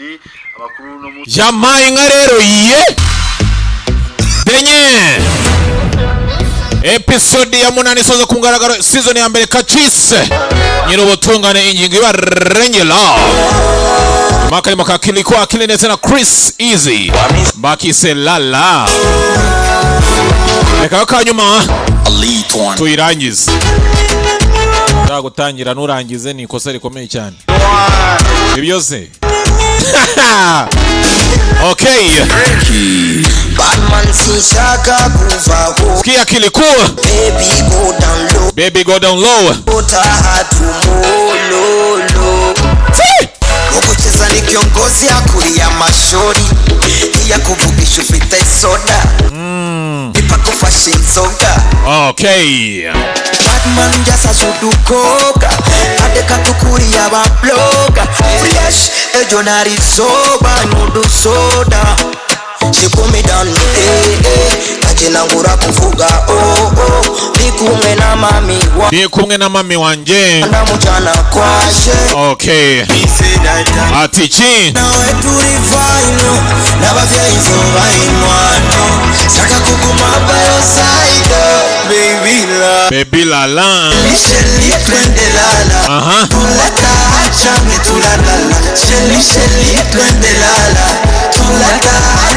Burundi. Amakuru no munsi. Yampaye inka rero ye denye, episode ya munani isoza ku mugaragaro season ya mbere. Kacise nyir'ubutungane, ingingo ibarengera makarimo ka Kiliko Akili ndetse na Chris Easy bakise lala. Reka kanyuma tuyirangize. Ushaka gutangira nurangize ni ikosa rikomeye cyane ibyo se. Okay. Batman, sinshaka kuvaho. Sikia Kiliko. Baby, go down low. Baby, go down low. Utaha tumololo. Ukucheza ni kiongozi akuriye amashuri, iyakuvugisha ufite soda, ipakufasha inzoga. Batman jasasa udukoga ateka tukuriye ababloga fresh ejo narizoba nudusoda. She put me down, eh eh, ntakinangura kuvuga oh oh, ndi kumwe na mami wa Ndi kumwe na mami wanje. Ndamujana kwashe. Okay, ati iki? Nawe turi final n'abavyeyi nzoba inkwano, shaka kuguma by your side, baby la. Baby lala. Chérie, twende lala. Tulata change tulalala. Chérie, chérie, twende lala. Tulata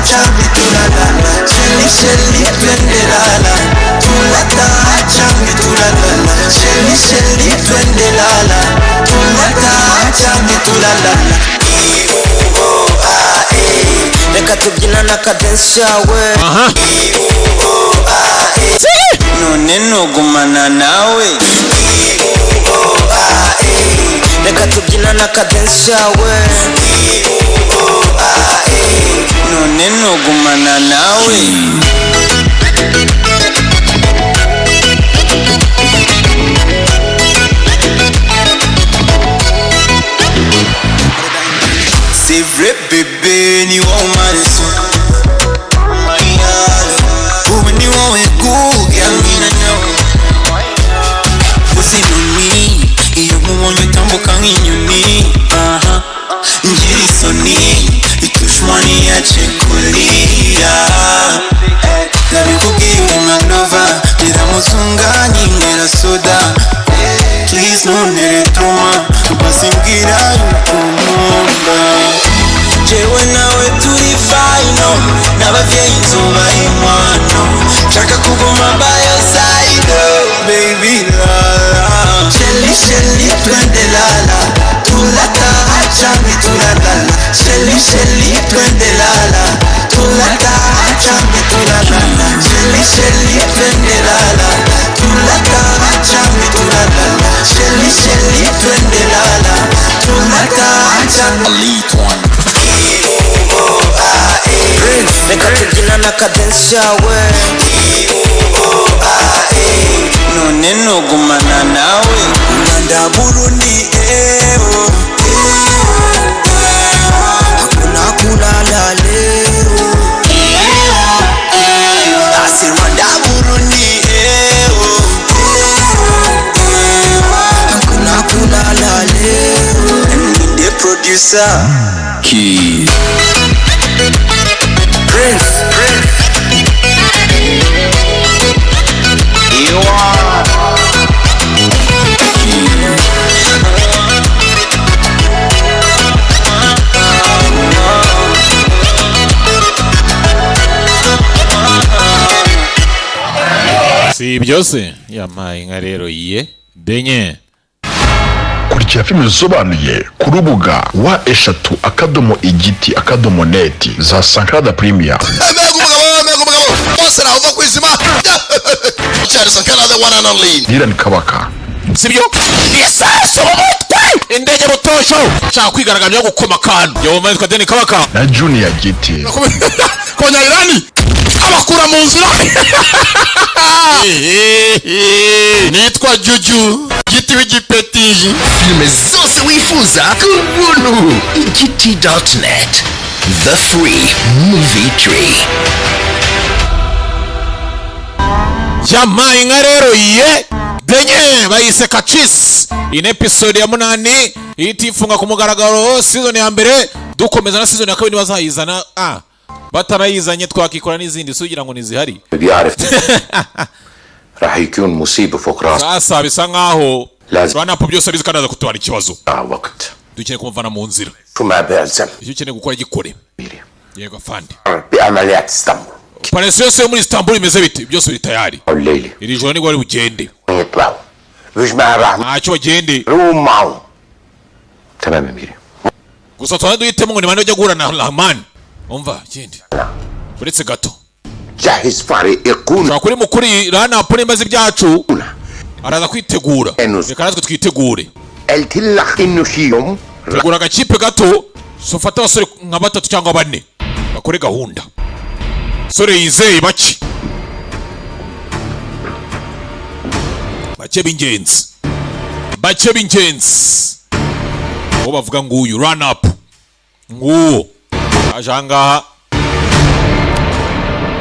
change tulalala. Chérie, chérie, twende lala. Tulata change tulalala. Chérie, chérie, twende lala. Tulata change tulalala. I O A E. Reka tubyinana akadensi yawe. I O A E. None nogumana nawe. Reka tubyinana akadensi yawe. None nogumana nawe. C'est vrai bébé, ni wowe umariso ubu ni wowe kugamina nawe gusa inyoni iyo nkubonye utambuka nk'inyoni, aha ngira isoni itushwa niyacekulia nabikubwiye uri manova nyiramuzunga nyinywera soda. Please ntuntere trauma, basi mbwira yuko unkunda. Jewe nawe turi final n'abavyeyi nzoba inkwano, nshaka kuguma by your side, oh, baby la la. Chérie, chérie, twende lala. Tulata change tulalala. Chérie, chérie, twende lala. Tulata change tulalala. Chérie, chérie, twende lala. Tulata change tulalala. Chérie, chérie, twende lala. Tulata change. Reka tubyinana akadensi yawe. None nogumana nawe. Rwanda, Burundi, eo. Hakuna kulala leo. Asi Rwanda, Burundi, eo. Hakuna kulala leo. The producer. Key. Prince, Prince. You are Si ibyo se? Yampaye inka rero ye denye. Kurikira filime zisobanuye ku rubuga www.igiti.net za Sankara Premier. Mbega umugabo, mbega umugabo! Bose ntawe ku izima cyane, Sankara the one and only. Dylan Kabaka. Sibyo? Isasu mu mutwe, indege butosho, nshaka kwigaragambya gukoma akantu yehova. Yitwa Deni Kabaka. Na Junior Giti. Konya Irani abakura mu nzira. Nitwa Juju Giti w'igipeti. Filime zose wifuza ku buntu, igiti.net, the free movie tree. Yampaye inka rero ye denye, bayise Kacisi. Iyi ni episode ya munani ihita ifunga ku mugaragaro season ya mbere. Dukomeza na season ya kabiri bazayizana. Batarayizanye twakikora n'izindi, si ugira ngo ntizihari. بيعرف راح يكون مصيبة فوق راسنا. Sasa bisa nkaho لازم Ranapu byose abizi kandi aza kutubana ikibazo. وقت. Dukeneye kumuvana mu nzira. شو ما بيلزم. Icyo ukeneye gukora gikore. Yego afande. بعمليات اسطنبول. Operation yose yo muri Istanbul imeze bite? Byose biri tayari. الليلة Iri joro nibwo bari bugende. يطلعوا مش راح Ntacyo, bagende. معهم. تمام يا ميري. Gusa tubanze duhitemo ngo ni bande bajya guhura na Rahman. Umva ikindi, uretse gato. جهز فريق يكون Ushobora kuri mukuri Ranapu nimba azi ibyacu araza kwitegura, reka natwe twitegure. قلت لك انه شي يوم Tegura agakipe gato, so ufate abasore nka batatu cyangwa bane bakore gahunda, sore yizeye bake bake b'ingenzi, bake b'ingenzi. Uwo bavuga nguyu run up nguwo aje ahangaha,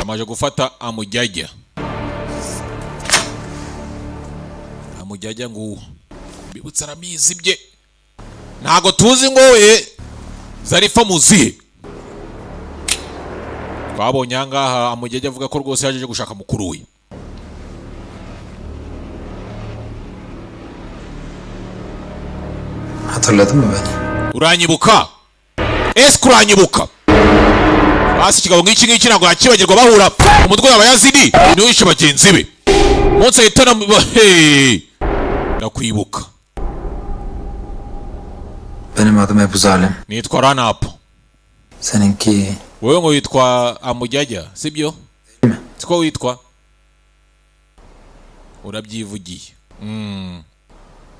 amaze gufata amujyajya, amujyajya nguwo bibutsa aramizi bye. Ntago tuzi ngo we Zarifa muzihe. Twabonye ahangaha amujyajya avuga ko rwose yaje gushaka mukuru we. Hatırladın mı beni? Uranyibuka? Ese uranyibuka? Basi ikigabo nk'iki ngiki ntabwo yakibagirwa. Bahura umutwe w'abayazidi niwe wishe bagenzi be munsi ahitana. Hey! Ndakwibuka. Benim adım Ebu Zalim. Nitwa Ranapu. Seninki Wowe ngo witwa Amujyajya, sibyo? Siko witwa? Urabyivugiye.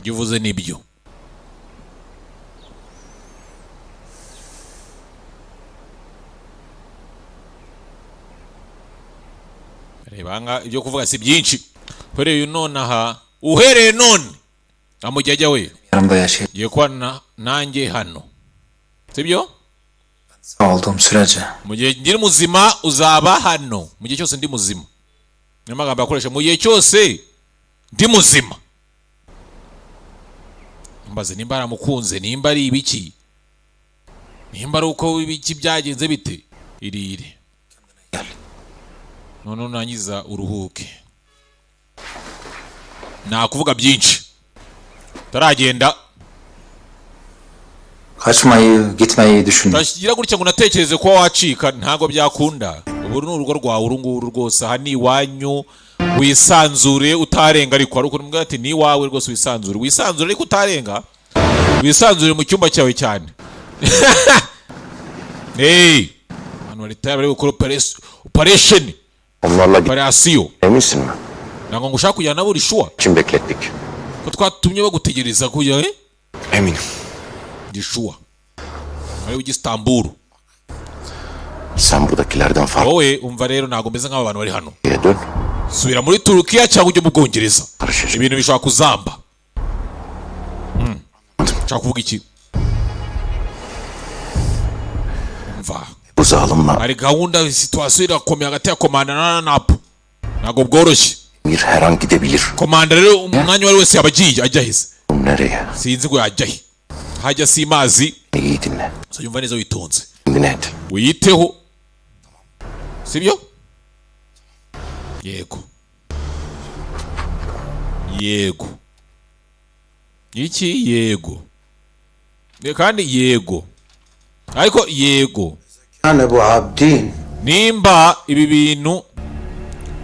Ibyo uvuze nibyo. Reba nga ibyo kuvuga si byinshi. Uhereye nonaha, uhereye none, Amujyajya we yanımda yaşay ngiye kubana nanjye hano, sibyo? Sağ olduğum sürece Mu gihe ndi muzima uzaba hano, mu gihe cyose ndi muzima. Niyo magambo yakoresha, mu gihe cyose ndi muzima. Mbaze nimba aramukunze, nimba ari ibiki, nimba ari uko ibiki byagenze bite. Irire none nurangiza uruhuke, nta kuvuga byinshi taragenda. Kaçmayı, gitmeyi düşünme. Utagira gutya ngo unatekereze kuba wacika, ntabwo byakunda. Ubu ni urugo rwawe uru nguru rwose, aha ni iwanyu, wisanzure utarenga. Ariko hari ukuntu umbwira ati ni iwawe rwose, wisanzure, wisanzure ariko utarenga, wisanzure mu cyumba cyawe cyane. Hey, hano bari tayari, bari gukora operation. Onlarla Operasiyo. Eminsin mi? Ntabwo ngo ushaka kujyana nabo, uri sure? Için beklettik. Ko twatumye bagutegereza kujya, eh? Eminim. Ndi sure ari Istanbul. Sen buradakilerden farklı Wowe umva rero, ntabwo meze nk'aba bantu bari hano. Dön. Subira muri Turukiya cyangwa ujye mu Bwongereza, ibintu bishobora kuzamba. Ushaka kuvuga iki? Mva. Bu zalimle Hari gahunda, situation irakomeye hagati ya komanda na Napu, ntabwo bworoshye. Emir her an gidebilir. Komanda rero umwanya uwo ari wese yaba agiye, ajya heza? Nereye? Sinzi ngo yajya he, hajya simazi. İyi dinle. Uzajya neza witonze. Kendine et. Wiyiteho, sibyo? Yego, yego, iki yego. Kandi yego, ariko yego. كان أبو عابدين Nimba ibi bintu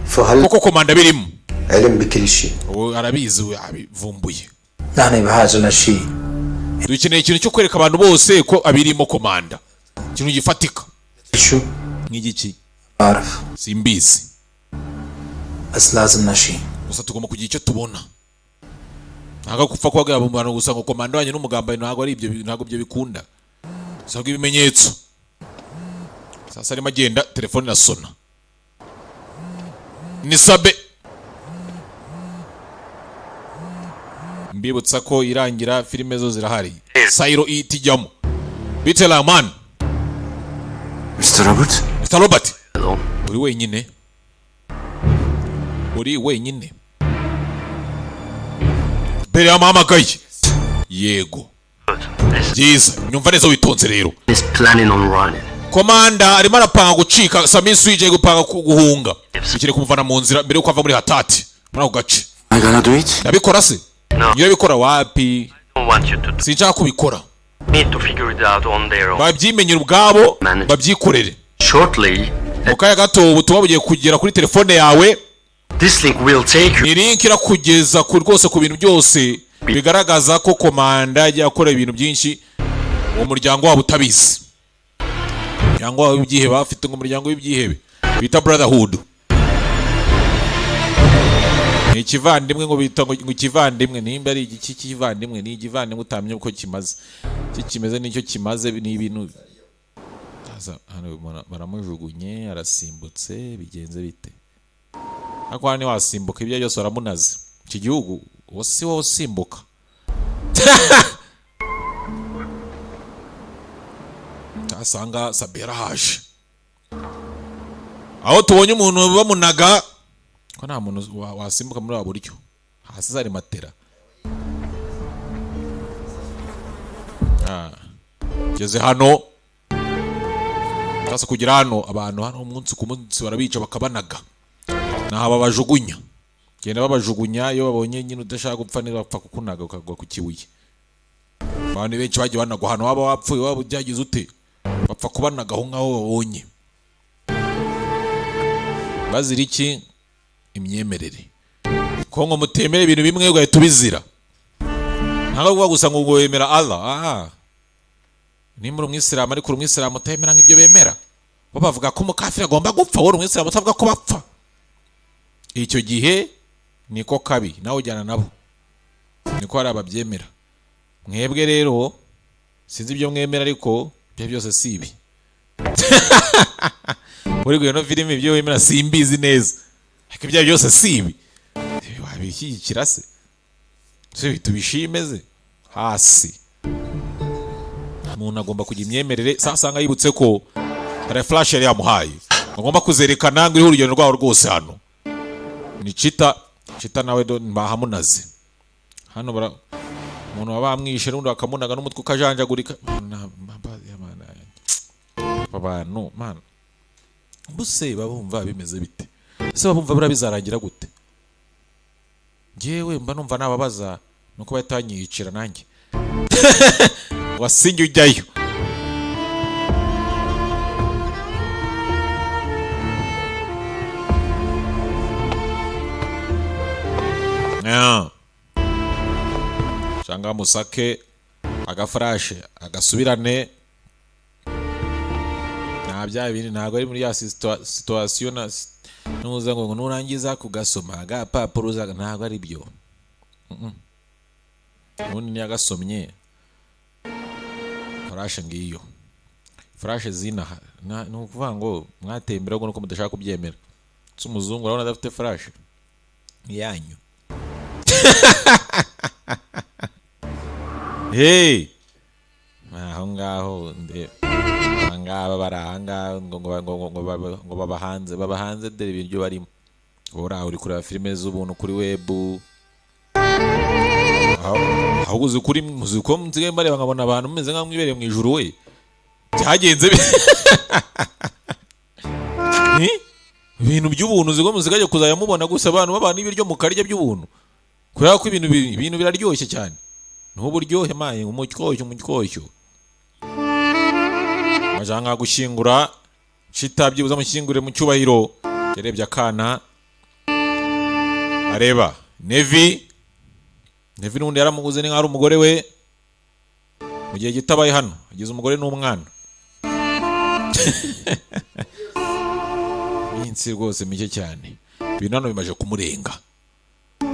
فهل koko komanda birimo علم بكل شيء. Ubu arabizi, we abivumbuye. نحن بحاجة لشيء. Dukeneye ikintu cyo kwereka abantu bose ko abirimo komanda, ikintu gifatika. شو؟ Nk'igiki? بعرف. Simbizi. بس لازمنا شيء. Gusa tugomba kugira icyo tubona, ntabwo gupfa kubabwira mu bantu gusa ngo komanda wanyu n'umugambanyi, ntabwo ari ibyo, ntabwo ibyo bikunda. Usabwa ibimenyetso. Sasa arimo agenda, telefone irasona, ni Sabe. Mbibutsa ko irangira filime zo zirahari, sayiro ihita ijyamo. Bite Rahman? Mr. Robert. Mr. Robert, uri wenyine? Uri wenyine? Mbere yamuhamagaye, yego. Byiza, nyumva neza witonze rero. Is planning on running. Komanda arimo arapanga gucika. Samisi yicaye gupanga guhunga, bikiri kumuvana mu nzira mbere yuko ava muri Hatati, muri ako gace. I gonna do it? Ndabikora se? No. Niyo bikora wapi. Don't want you to Sinshaka kubikora. need to figure it out on their own. Babyimenyere ubwabo, babyikorere. Shortly, Mu kanya gato ubutumwa bugiye kugera kuri telefone yawe. this link will take you Ni link irakugeza ku rwose ku bintu byose bigaragaza ko komanda yagiye akora ibintu byinshi uwo muryango wabo utabizi. Umuryango wabo w'ibyihebe, bafite ngo umuryango w'ibyihebe bita Brotherhood, ni ikivandimwe, ngo bita ngo ikivandimwe, nimba ari igiki kivandimwe, ni igivandimwe utamenya uko kimaze, icyo kimeze n'icyo kimaze, ni ibintu. Aza, hano baramujugunye, arasimbutse, bigenze bite? Ariko hano ntiwasimbuka, ibyo byose baramunaze. Iki gihugu uwo si wowe usimbuka. Asanga Sabera haje aho tubonye umuntu bamunaga, ko nta muntu wasimbuka muri ubu buryo, hasi zari matera. Ngeze hano sasa, kugira hano abantu hano umunsi ku munsi barabica, bakabanaga, naha babajugunya, genda babajugunya. Iyo babonye nyine udashaka gupfa neza, bapfa kukunaga ukagwa ku kibuye. Abantu benshi bagiye banagwa hano, waba wapfuye, waba ubyagize ute, bapfa kubanaga aho ngaho babonye. Bazira iki? Imyemerere. Ko ngo mutemere ibintu bimwe ugahita ubizira, ntabwo kuvuga gusa ngo wemera Allah. Aha nimba uri umwisilamu, ariko uri umwisilamu utemera nk'ibyo bemera bo, bavuga ko umukafiri agomba gupfa, wowe uri umwisilamu utavuga ko bapfa, icyo gihe niko kabi, nawe ujyana nabo. Niko hari ababyemera. Mwebwe rero sinzi ibyo mwemera, ariko ibyo byose si ibi muri ino filime. Ibyo wemera simbizi neza, ariko ibyo byose si ibi. Ibi wabishyigikira se? Se tubishime ze hasi? Umuntu agomba kugira imyemerere. Sasanga yibutse ko hari flash yari yamuhaye, agomba kuzerekana ngo iriho urugendo rwabo rwose. Hano ni Cita. Cita nawe bahamunaze hano, bara umuntu baba bamwishe n'undi bakamunaga n'umutwe ukajanjagurika. Aba bantu mana, ubuse babumva bimeze bite ese? Babumva buriya bizarangira gute? Njyewe mba numva nababaza nuko bahita banyiyicira nanjye, wasinjye ujyayo. Yeah. Cyangwa musake agafurashe agasubirane, nta bya bindi, ntabwo ari muri ya situation na nuza ngo nurangiza kugasoma agapapuro ntabwo ari byo. Ubundi niyagasomye furashe ngiyo, furashe zinaha ni ukuvuga ngo mwateye imbere, ahubwo nuko mudashaka kubyemera. Si umuzungu urabona adafite furashe yanyu? Hey, aho ngaho abangaba bari ahangaha ngo baba hanze, baba hanze, dore ibiryo barimo. Ura uri kureba filime z'ubuntu kuri webu, ahubwo uzi kuri uzi ko nsigaye mbareba nkabona abantu mumeze nk'aho mwibereye mu ijuru. We byagenze Ni? Ibintu by'ubuntu uzi ko musigaye kuzajya mubona gusa abantu babana n'ibiryo mukarya by'ubuntu, kubera ko ibintu biraryoshye cyane, n'uburyohe maye, umutyoshyo umutyoshyo. Majanga gushyingura Cita, byibuze amushyingure mu cyubahiro. Yarebye akana, areba Nevi. Nevi n'ubundi yaramuguze, ni nk'aho ari umugore we mu gihe gito abaye hano, agize umugore n'umwana iminsi rwose mike cyane. Ibintu hano bimaze kumurenga,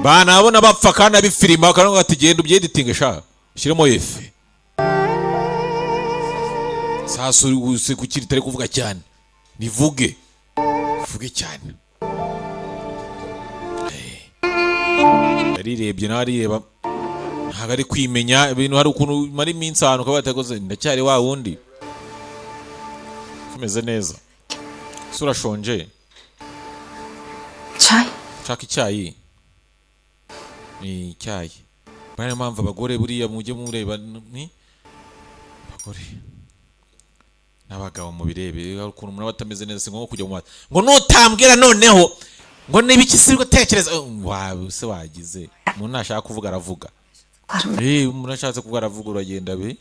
banabona bapfa kandi abifirima, akavuga ati genda ubyeditinge sha, ushyiremo efe. Sasa uri kuki ritari kuvuga cyane? Nivuge, vuge cyane. Yarirebye nawe arireba, ntabwo ari kwimenya ibintu. Hari ukuntu umara iminsi ahantu ukaba watakoze, ndacyari wa wundi tumeze neza. Ese urashonje? Çay. Nshaka icyayi, ni icyayi. Niyo mpamvu abagore buriya mujye mureba ni N'abagabo mu birebe ukuntu umuntu aba atameze neza, si ngombwa kujya mu mazi ngo nutambwira noneho ngo niba iki si gutekereza wawe se wagize. Umuntu nashaka kuvuga aravuga. Umuntu ashatse kuvuga aravuga, uragenda be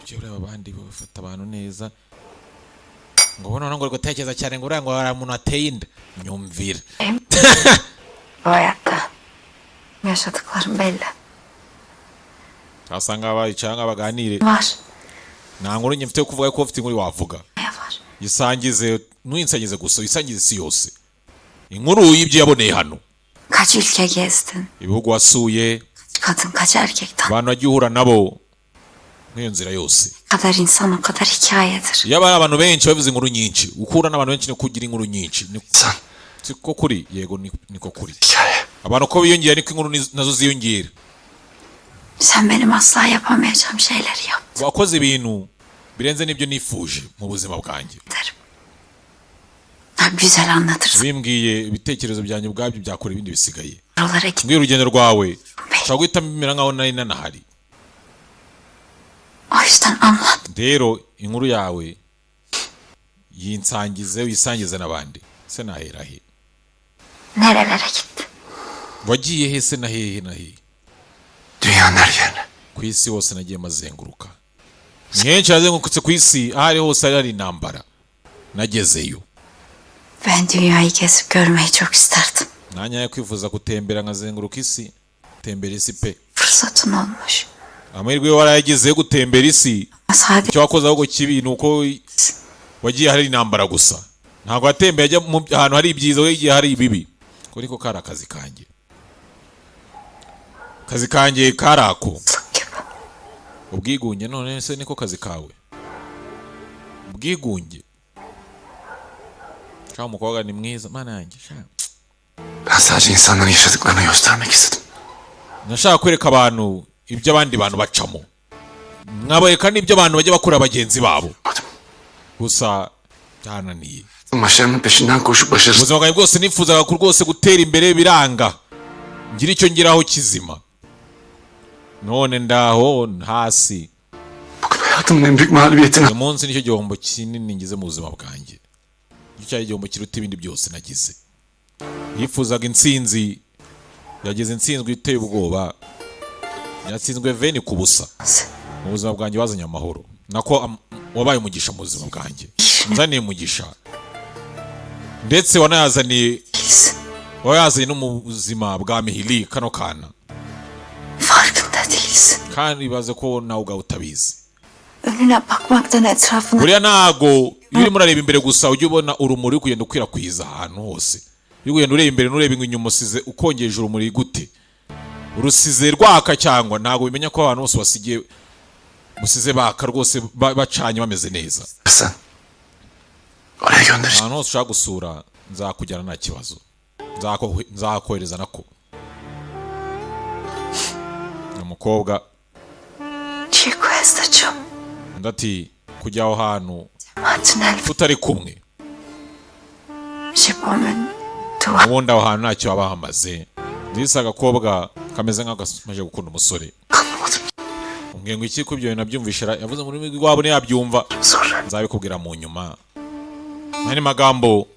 ujye ureba abandi bafata abantu neza ngo noneho ngo uri gutekereza cyane ngo uriya ngo hari umuntu ateye inda, nyumvira. Bu hayatta yaşadıklarım belli. Asanga bayicara nga baganire. Var. Nta nkuru njye mfite yo kuvuga, ko ufite inkuru wavuga yisangize, ntuyisangize gusa, wisangize isi yose inkuru y'ibyo yaboneye hano. Kaç ülke gezdin? Ibihugu wasuye, Kaç kadın, kaç erkek, abantu wagiye uhura nabo nk'iyo nzira yose. kadar insan o kadar hikayedir. Iyo ari abantu benshi bavuze inkuru nyinshi, ukura n'abantu benshi niko ugira inkuru nyinshi. Siko kuri? Yego, niko kuri. Abantu uko biyongera niko inkuru nazo ziyongera. Sen benim asla yapamayacağım şeyleri yap. Wakoze ibintu birenze n'ibyo nifuje mu buzima bwanjye. Ha, güzel anlatırsın. Bimbwiye ibitekerezo byanjye ubwabyo byakora ibindi bisigaye. Oralara git. Mbwira urugendo rwawe, ushobora guhita bimera nkaho nari nanahari. O yüzden anlat. Rero inkuru yawe yinsangize, uyisangize n'abandi. Se nahera he? Nerelere gittin? Wagiye he se na hehe na hehe? Dünyanın her yerine. Ku isi hose nagiye mazenguruka, ni henshi hazengurutse ku isi, aho ari hose hari intambara nagezeyo. Ben dünyayı gezip görmeyi çok isterdim. Nanjye kwifuza gutembera nkazenguruka isi, gutembera isi pe. Fırsatın olmuş. Amahirwe yo warayagize yo gutembera isi. Sadece Icyo wakoze ahubwo kibi ni uko wagiye hari intambara gusa, ntabwo watembeye ajya mu ahantu hari ibyiza, we yagiye hari ibibi. Ko niko kari akazi kanjye, akazi kanjye kari ako ubwigunge. None se niko kazi kawe, ubwigunge? Cyangwa umukobwa ni mwiza, mana yanjye sha. Ben sadece insanların yaşadıklarını göstermek istedim. Nashaka kwereka abantu ibyo abandi bantu bacamo, nkabereka n'ibyo abantu bajya bakora bagenzi babo gusa, byananiye. Başarının peşinden koşup başarısız Ubuzima bwanjye bwose nifuzaga ko rwose gutera imbere, biranga ngira icyo ngeraho kizima, none ndaho hasi. Hayatımın en büyük mağlubiyetini Uyu munsi nicyo gihombo kinini ngize mu buzima bwanjye, nicyo cyari igihombo kiruta ibindi byose nagize. Yifuzaga intsinzi, yagize intsinzwi iteye ubwoba, yatsinzwe veni ku busa. Mu buzima bwanjye wazanye amahoro, nako wabaye umugisha mu buzima bwanjye, nzaniye umugisha, ndetse wanayazaniye, wayazanye no mu buzima bwa Mihiri kano kana. Farkında değilsin. Kandi ibaze ko nawe ubwawe utabizi. Önüne bakmaktan etrafına Buriya ntago iyo urimo urareba imbere gusa ujya ubona urumuri uri kugenda ukwirakwiza ahantu hose. Iyo ugenda ureba imbere ntureba inyuma, usize ukongeje urumuri gute, urusize rwaka cyangwa ntabwo bimenya ko abantu bose wasigiye musize baka rwose, bacanye bameze neza. Sen oraya göndereceğim. Ahantu hose ushaka gusura nzakujyana, nta kibazo. Nzakohereza nako ni umukobwa. Chiquestacım. Undi ati kujya aho hantu Tünel tutari kumwe, Jibomen ubundi aho hantu ntacyo haba hamaze. Ndetse agakobwa kameze nk'aho gamaze gukunda umusore. Umbwiye ngo iki? Ko ibyo bintu nabyumvishe yavuze mu rurimi rwabo ntiyabyumva, nzabikubwira mu nyuma. Mu yandi magambo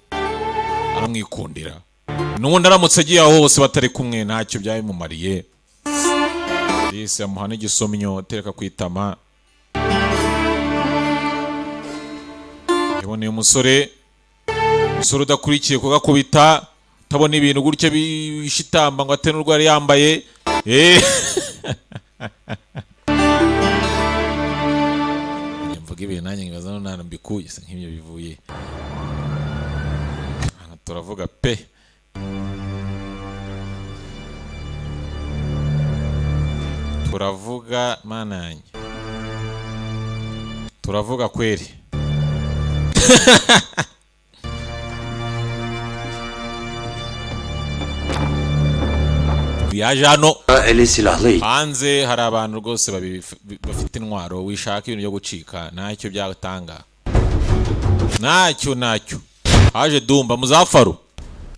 aramwikundira, n'ubundi aramutse agiye aho hose batari kumwe ntacyo byabimumariye. Disi amuha n'igisomyo atereka ku itama. Yaboneye umusore, umusore udakurikiye kugakubita, utabona ibintu gutya bishitamba ngo ate n'urwo yari yambaye. Njya mvuga ibintu nanjye nkibaza none ahantu mbikuye se nk'ibyo bivuye. Hano turavuga pe. Turavuga mana yanjye, turavuga kweri. Yaje hano. Eli silahlı Hanze hari abantu rwose babiri bafite intwaro, wishaka ibintu byo gucika, ntacyo byatanga, ntacyo ntacyo. Haje Dumba Muzafaru,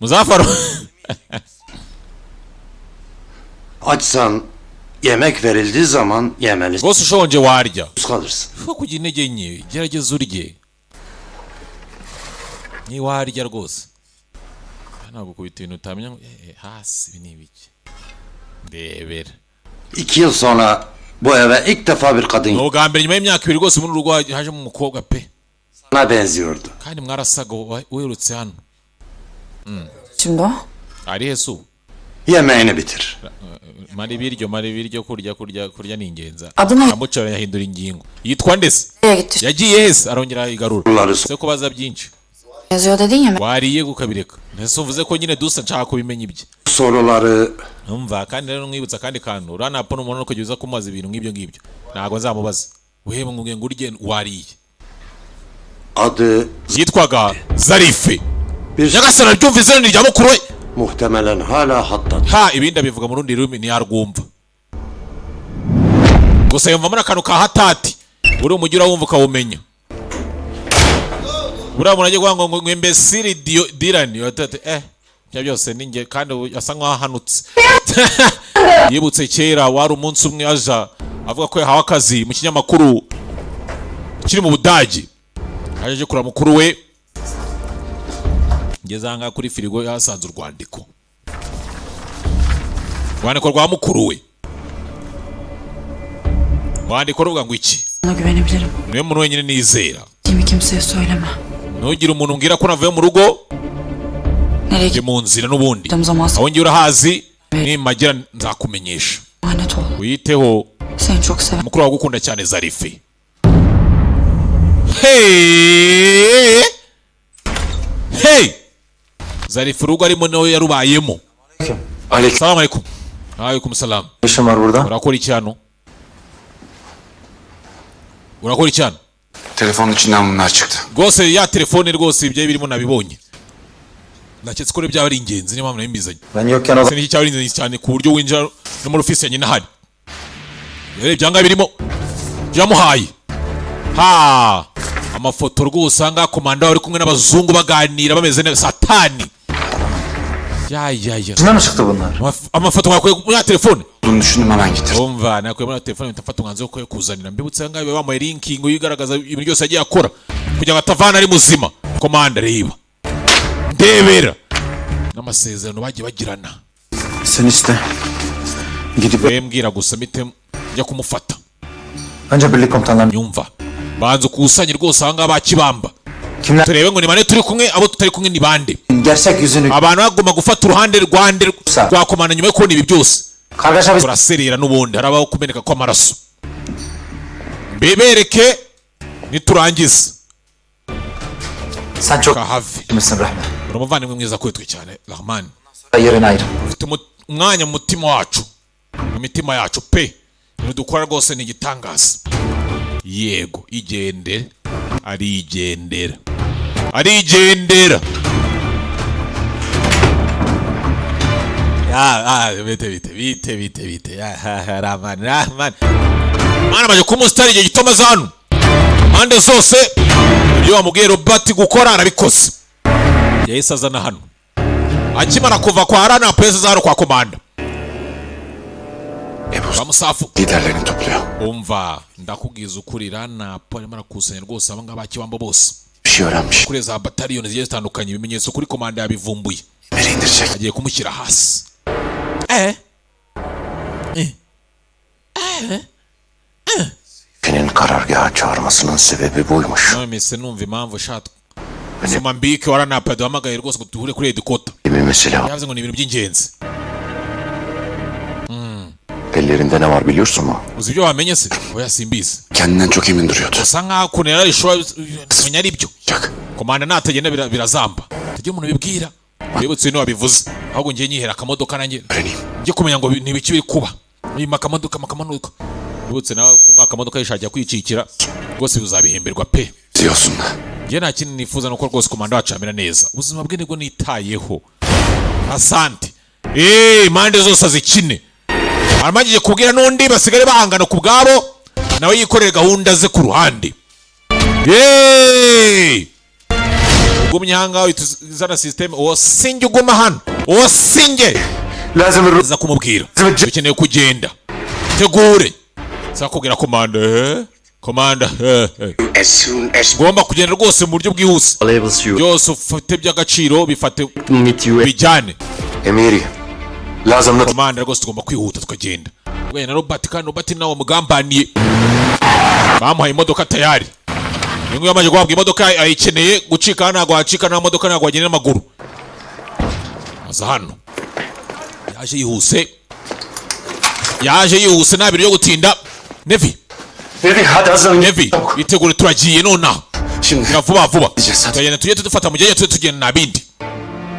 Muzafaru. Açsan Yemek verildiği zaman yemelisin. Rwose ushonje warya. Kalırsın. Ushobora kugira intege nke, gerageza urye. Ntiwarya rwose. Ntabwo kubita ibintu utamenya ngo hasi ibi ni ibiki. Ndebera. 2 yıl sonra bu eve ilk defa bir kadın Ni ubwa mbere nyuma y'imyaka 2 rwose muri uru rugo hajemo umukobwa pe. sana benziyordu. Kandi mwarasaga uherutse hano. Şimdi o. Ari he se ubu? Yemeğini bitir. Mara ibiryo, mara ibiryo, kurya, kurya, kurya ni ingenzi. Adı ne? Amucara yahindura ingingo. Yitwa ndese? Nereye gitti? Yagiye hese arongera igarura. Se kubaza byinshi. Yazıyor dedin ya. Wariye ukabireka. Ntese uvuze ko nyine dusa nshaka kubimenya ibye. Soruları Umva kandi rero mwibutsa akandi kantu. Uranapo n'umuntu kujya uza kumubaza ibintu nk'ibyo ngibyo. Ntabwo nzamubaza. Wewe ngo ngo urye wariye. Adı Yitwaga Zarife. Nyagasani aryumva izina rya mukuru we. Muhtemelen hala hatta. Ha, ibindi abivuga mu rundi rurimi ntiyarwumva. Gusa yumvamo n'akantu ka hatati. Uri umujyi urawumva ukawumenya. Buriya umuntu agiye kuvuga ngo imbesiri dirani watete ibyo byose ni njye kandi ubu asa nkaho ahanutse. Yibutse kera wari umunsi umwe aja avuga ko yahawe akazi mu kinyamakuru kiri mu Budage, aje kureba mukuru we. Ngeze aha ngaha kuri firigo yahasanze urwandiko, urwandiko rwa mukuru we. Urwandiko ruvuga ngo iki? Sana güvenebilirim. Niwe muntu wenyine nizera. Kimi kimseye söyleme. Ntugire umuntu umbwira ko navuye mu rugo. Nereye Ndi mu nzira n'ubundi. Gittiğim zaman Aho ngiye urahazi, nimagera nzakumenyesha. emanet ol. Wiyiteho. Seni çok sever. Mukuru wawe agukunda cyane, Zarife. Hey! Hey! Zarife urugo arimo nawe yarubayemo. Salamu alaikum. Alaikum salam. İşin var burada. Urakora iki hano? Urakora iki hano? Telefonun içinden bunlar çıktı. Rwose ya telefone, rwose ibyo birimo nabibonye. Naketse ko byaba ari ingenzi, niyo mpamvu nabimizanye. Ben yokken o Se niki cyaba ari ingenzi cyane ku buryo winjira no muri ofisi ya nyina hari? Yarebye ibyangombwa birimo byamuhaye. Ha, amafoto rwose aha ngaha komanda bari kumwe n'abazungu baganira bameze neza. Satani ya ya ya. İçinden mi çıktı bunlar? Amafoto mwakuye muri ya telefone? Bunu düşündüm, hemen getirdim. Umva, nakuye muri ya telefone mpita mfata umwanzuro wo kuyakuzanira. Mbibutse aha ngaha bamuhaye linking igaragaza ibintu byose yagiye akora kugira ngo atavana ari muzima. Komanda, reba, ndebera n'amasezerano bagiye bagirana. Sen iste. Gidip We mbwira gusa mpite njya kumufata. Önce birlik komutanlarını Nyumva, banza ukusanye rwose aha ngaha bakibamba. Kimler? Turebe ngo ni bande turi kumwe, abo tutari kumwe ni bande. Gerçek yüzünü Abantu bagomba gufata uruhande rwande rwa komanda nyuma yo kubona ibi byose. Kargaşa bir Turaserera n'ubundi harabaho kumeneka kw'amaraso. Mbibereke niturangiza. Sen çok Kahave. misin Rahmi? Uri umuvandimwe mwiza kuri twe cyane, Rahman. Yerini ayır. Ufite umwanya mu mutima wacu, mu mitima yacu pe. Ibintu dukora rwose ni igitangaza. Yego, igendere. Arigendera, arigendera. Ya, ah, bite bite bite bite bite. Ya, ha, ha, Rahman, Rahman mwana amaze kuba umusitari igihe gito amaze hano. Impande zose ibyo bamubwiye Robert gukora arabikoze. Yahise azana hano akimara kuva kwa Rana pesa hano kwa komanda bamusafu. Liderlerini topluyor. Umva, ndakubwiza ukuri, Rana arimo arakusanya rwose aba ngaba bakibamba bose. Bir şey öğrenmiş. Kuri za bataliyoni zigiye zitandukanye, ibimenyetso kuri komanda yabivumbuye. Nereye indirecek? Agiye kumushyira hasi. Senin karargaha çağırmasının sebebi buymuş. None numva impamvu shatwe soma mbike wa Rana duhamagaye rwose ngo duhure kuri headquarter. Bir mesele var. Yavuze ngo ni ibintu by'ingenzi. Ellerinde ne var biliyorsun mu? Uzi ibyo wamenye se? Oya, simbizi. Kendinden çok emin duruyordu. Usa nkaho ukuntu yari arishobora kumenya ari byo. Komanda natagenda birazamba, tujye umuntu bibwira. Wibutse ibintu wabivuze, ahubwo ngiye nyihera akamodoka nanjye njye kumenya ngo ni ibiki biri kuba. Nyuma akamodoka akamodoka, wibutse nawe kuma akamodoka yishakiye kwicikira rwose uzabihemberwa pe. Diyorsun. Njye nta kindi nifuza nuko rwose komanda wacu yamera neza. Ubuzima bwe nibwo nitayeho. Asante. Impande zose azikine. Aramagiye kubwira n'undi basigare bahangana ku bwabo, nawe yikorere gahunda ze ku ruhande. Yeee! Ugumye ahangaha uhita uzana system. Uwo sinjye uguma hano, uwo sinjye. Aza kumubwira dukeneye kugenda. Tegure sakubwira komanda, komanda, As soon as ngomba kugenda rwose mu buryo bwihuse, byose ufite by'agaciro bifate bijyane. Emiri, lazım نطلع. Komanda, rwose tugomba kwihuta tukagenda. We na Robert, kandi Robert nawe mugambaniye, bamuhaye imodoka tayari. Uyu nguyu yamaze guhabwa imodoka, ayikeneye gucika, ntabwo wacika nta modoka, ntabwo wagenda n'amaguru. Aza hano, yaje yihuse, yaje yihuse, nta bintu byo gutinda. Nevi, Nevi, hadi hazırlan. Nevi, itegure, turagiye nonaha. Şimdi. Gira vuba vuba. Gideceğiz, hadi. Tugenda, tujye tudufata mugende, tujye tugenda, nta bindi,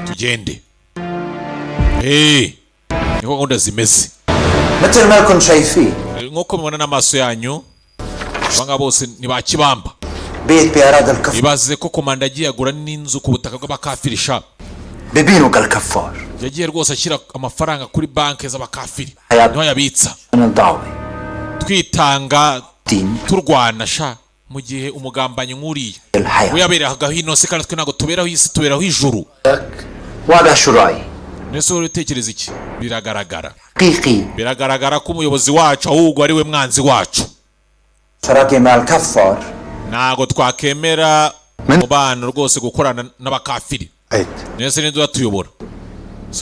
tugende. Niko gahunda zimeze. مثل ما لكم شايفين Nk'uko mubibona n'amaso yanyu, abangaba bose ni ba kibamba. بيت بأراضي الكفار. Ibaze ko komanda agiye agura n'inzu ku butaka bw'abakafirisha. ببينه كالكفار. Yagiye rwose ashyira amafaranga kuri banki z'abakafiri, niho yabitsa. الدعوة. Twitanga دين. turwana sha, mu gihe umugambanyi nk'uriya الحياة. we yaberagaho ino si, kandi twe ntabwo tuberaho isi, tuberaho ijuru. واضح شو رأيي. Mbese wowe utekereza iki? Biragaragara, حقيقي. biragaragara ko umuyobozi wacu ahubwo ari we mwanzi wacu. شراكة مع الكفار. Ntabwo twakemera umubano rwose, gukorana n'abakafiri. عيد. Mbese ninde uratuyobora?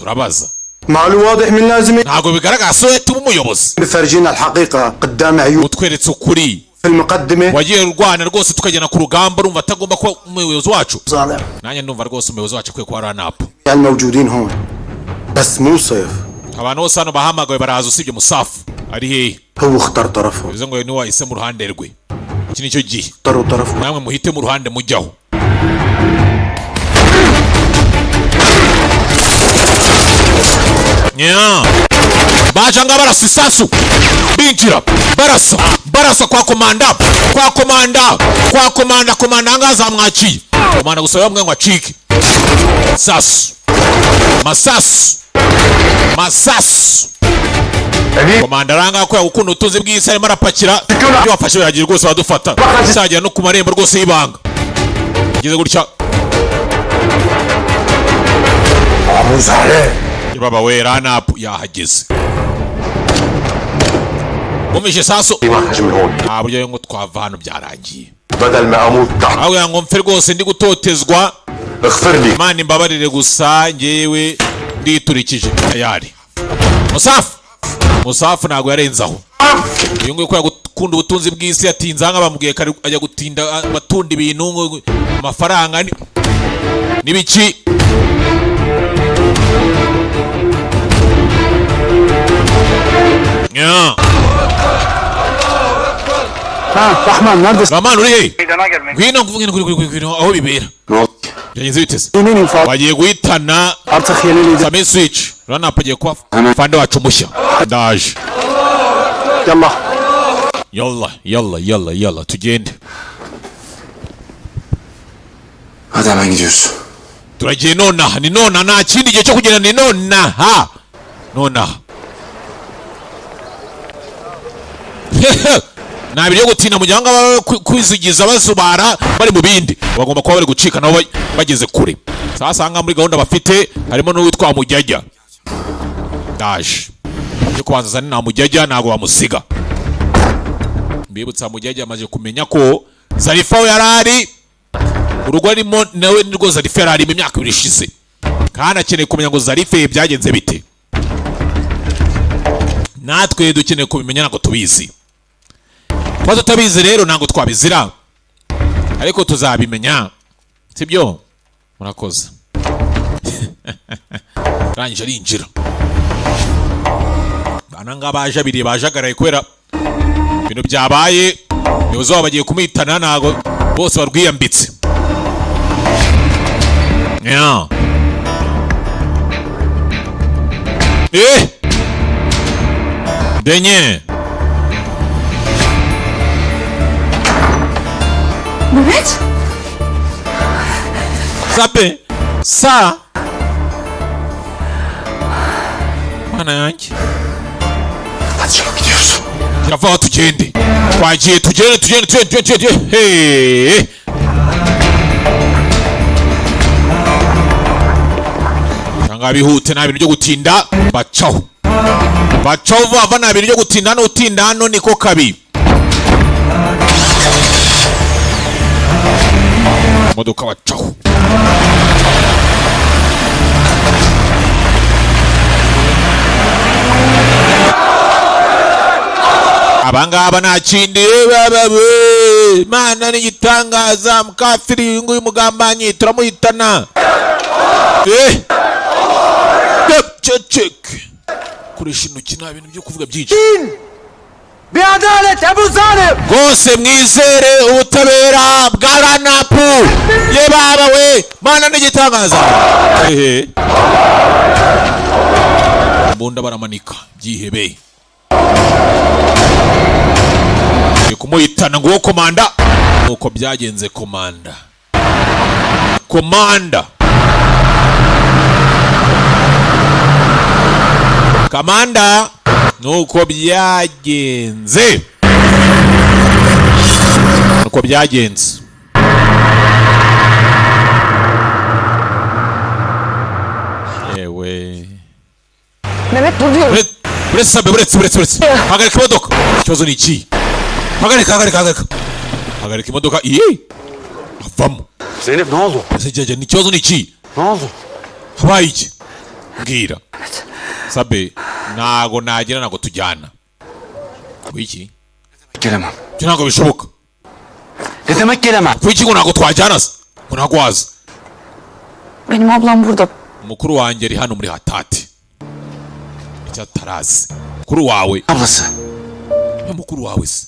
Urabaza. ما له واضح من لازم Ntabwo bigaragara so tuba umuyobozi بفرجينا الحقيقة قدام عيون utweretse ukuri في المقدمة. wagiye urwana rwose tukagenda ku rugamba, urumva atagomba kuba umuyobozi wacu? ظالم. Nanjye ndumva rwose umuyobozi wacu akwiye kuba aranapu. الموجودين هون بس مو صيف. Abantu bose hano bahamagawe baraza usibye Musafu, ari hehe? هو اختار طرفه. Bivuze ngo niwe wahisemo uruhande rwe, iki nicyo gihe. اختاروا طرفه. Namwe muhite mu ruhande mujyaho. Nya. Baje nga barasa isasu, binjira barasa, barasa kwa komanda, kwa komanda, kwa komanda. Komanda nga zamwakiye komanda, gusa bamwe ngo acike. Sasu, masasu, masasu. Komanda aranga ko yagukunda ubutunzi bw'isi, arimo arapakira ibyo wafashe biragira rwose, badufata bizagera no ku marembo rwose y'ibanga. Ngeze gutya baba we, ranapu yahageze, bumvishe sasu. ما من هون. Nta buryo ngo twava hano, byarangiye. بدل ما اموت تحت Aho kugira ngo mpfe rwose ndi gutotezwa, اغفر لي. Imana imbabarire, gusa njyewe nditurikije tayari. Musafu, Musafu ntabwo yarenze aho. Uyu nguyu kubera gukunda ubutunzi bw'isi yatinze aha, bamubwiye ko ajya gutinda batunda ibintu amafaranga n'ibiki. Nya. رحمن nerede? Rahman, uri he? Ngwino ngwino ngwino ngwino ngwino aho bibera. Byagenze biteze, bagiye guhitana Artık yeni lider. Sami Switch. Urabona agiye kuba fande wacu mushya, ndaje. Yallah. Yalla yalla yalla yalla, tugende. Hadi hemen gidiyoruz. Turagiye nonaha, ni nonaha, nta kindi gihe cyo kugenda, ni nonaha, nonaha, nta biri yo gutinda. Mu gihe abangaba kwizigiza bazubara bari mu bindi, bagomba kuba bari gucika nabo bageze kure. Sasa aha ngaha muri gahunda bafite harimo n'uwitwa Mujyajya. Ndaje yo kubanza zane nta Mujyajya, ntabwo bamusiga. Mbibutsa, Mujyajya amaze kumenya ko Zarifa we yari ari urugo arimo, nawe nirwo Zarifa yari arimo imyaka 2 ishize, kandi akeneye kumenya ngo Zarife byagenze bite. Natwe dukeneye kubimenya, ntabwo tubizi. Kuba tutabizi rero ntabwo twabizira, ariko tuzabimenya, sibyo? Murakoze. Arangije arinjira. Bana ngaba baje abiri bajagaraye kubera ibintu byabaye, umuyobozi wabo bagiye kumuhitana, ntabwo bose barwiyambitse. Yeah. Denye. Mehmet. Sape. Sa. Mana yanjye. Hadi çabuk gidiyoruz. Kirava, tugende. Twagiye, tugende, tugende, tugende, tugende, tugende. Hey. Cyangwa bihute, nta bintu byo gutinda, bacaho. Bacaho vuba vuba, nta bintu byo gutinda hano. Utinda hano niko kabi. Imodoka bacaho. Abangaba nta kindi babawe. Mana n'igitangaza, mukafiri uyu nguyu mugambanyi turamuhitana. Eh, ceceke, koresha intoki, nta bintu byo kuvuga byinshi. بعدالة أبو ظالم. Rwose mwizere ubutabera bwa ranapu. Ye baba we, Mana n'igitangaza. Ehe, imbunda baramanika byihebe. Ngiye kumuhitana ngo uwo komanda. Nuko byagenze, komanda, komanda, kamanda, nuko byagenze, nuko byagenze. Yewe. Mehmet, dur diyorum. Buretse sabe, buretse, buretse, buretse, hagarika imodoka. Ikibazo ni iki? Hagarika, hagarika, hagarika, hagarika imodoka. Iye, avamo. Zeynep, ne oldu? Ese jyaja, ni ikibazo ni iki? Ne oldu? Habaye iki? Mbwira sabe. Ntago nagira, ntago tujyana. Wiki? Gelemem. Ibyo ntabwo bishoboka. Ne demek gelemem? Kuki ngo ntabwo twajyana se? Ngo ntabwo waza? Benim ablam burada. Mukuru wanjye ari hano muri Hatati. Icyo atarazi, mukuru wawe. Ablası. Ya mukuru wawe se?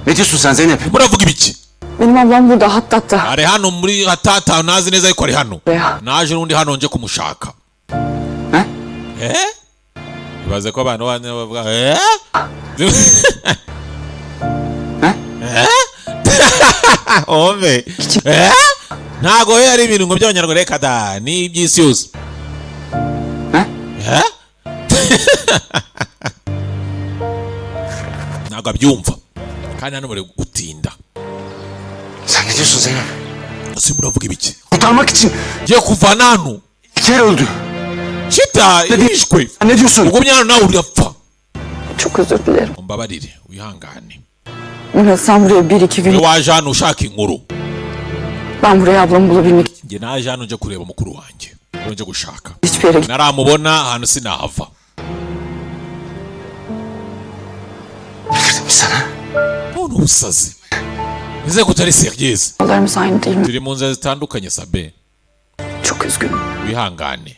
Ne diyorsun sen Zeynep? Muravuga ibiki? Benim ablam burada, Hattat'ta. Ari hano muri Hatata, ntazi neza ariko ari hano. Ya. Naje n'undi hano nje kumushaka. Eh? Eh, ibaze ko abantu bane bavuga eh. Eh? Eh, ome eh, ntago he ari ibintu ngo by'abanyarwanda, reka da, ni iby'isi yose. Eh? Eh, ntabwo abyumva kandi hano bari gutinda. Sen ne diyorsun Zeynep? Ese muravuga ibiki? Kurtarmak için Ngiye kuvana hano. bir kere öldü. Kita yishwe. Sen ne diyorsun? Ugumye hano nawe urapfa. Çok özür dilerim. Umbabarire, wihangane. Mehmet, sen buraya bir iki gün... We waje hano ushaka inkuru. Ben buraya ablamı bulabilmek için Njye naje hano nje kureba mukuru wanjye, nje gushaka. hiçbir yere Naramubona ahantu sinahava. Delirdim sana. None ubusazi, nizere ko utari sérieuse. Yollarımız aynı değil mi? Turi mu nzira zitandukanye sabe. Çok üzgünüm. Wihangane,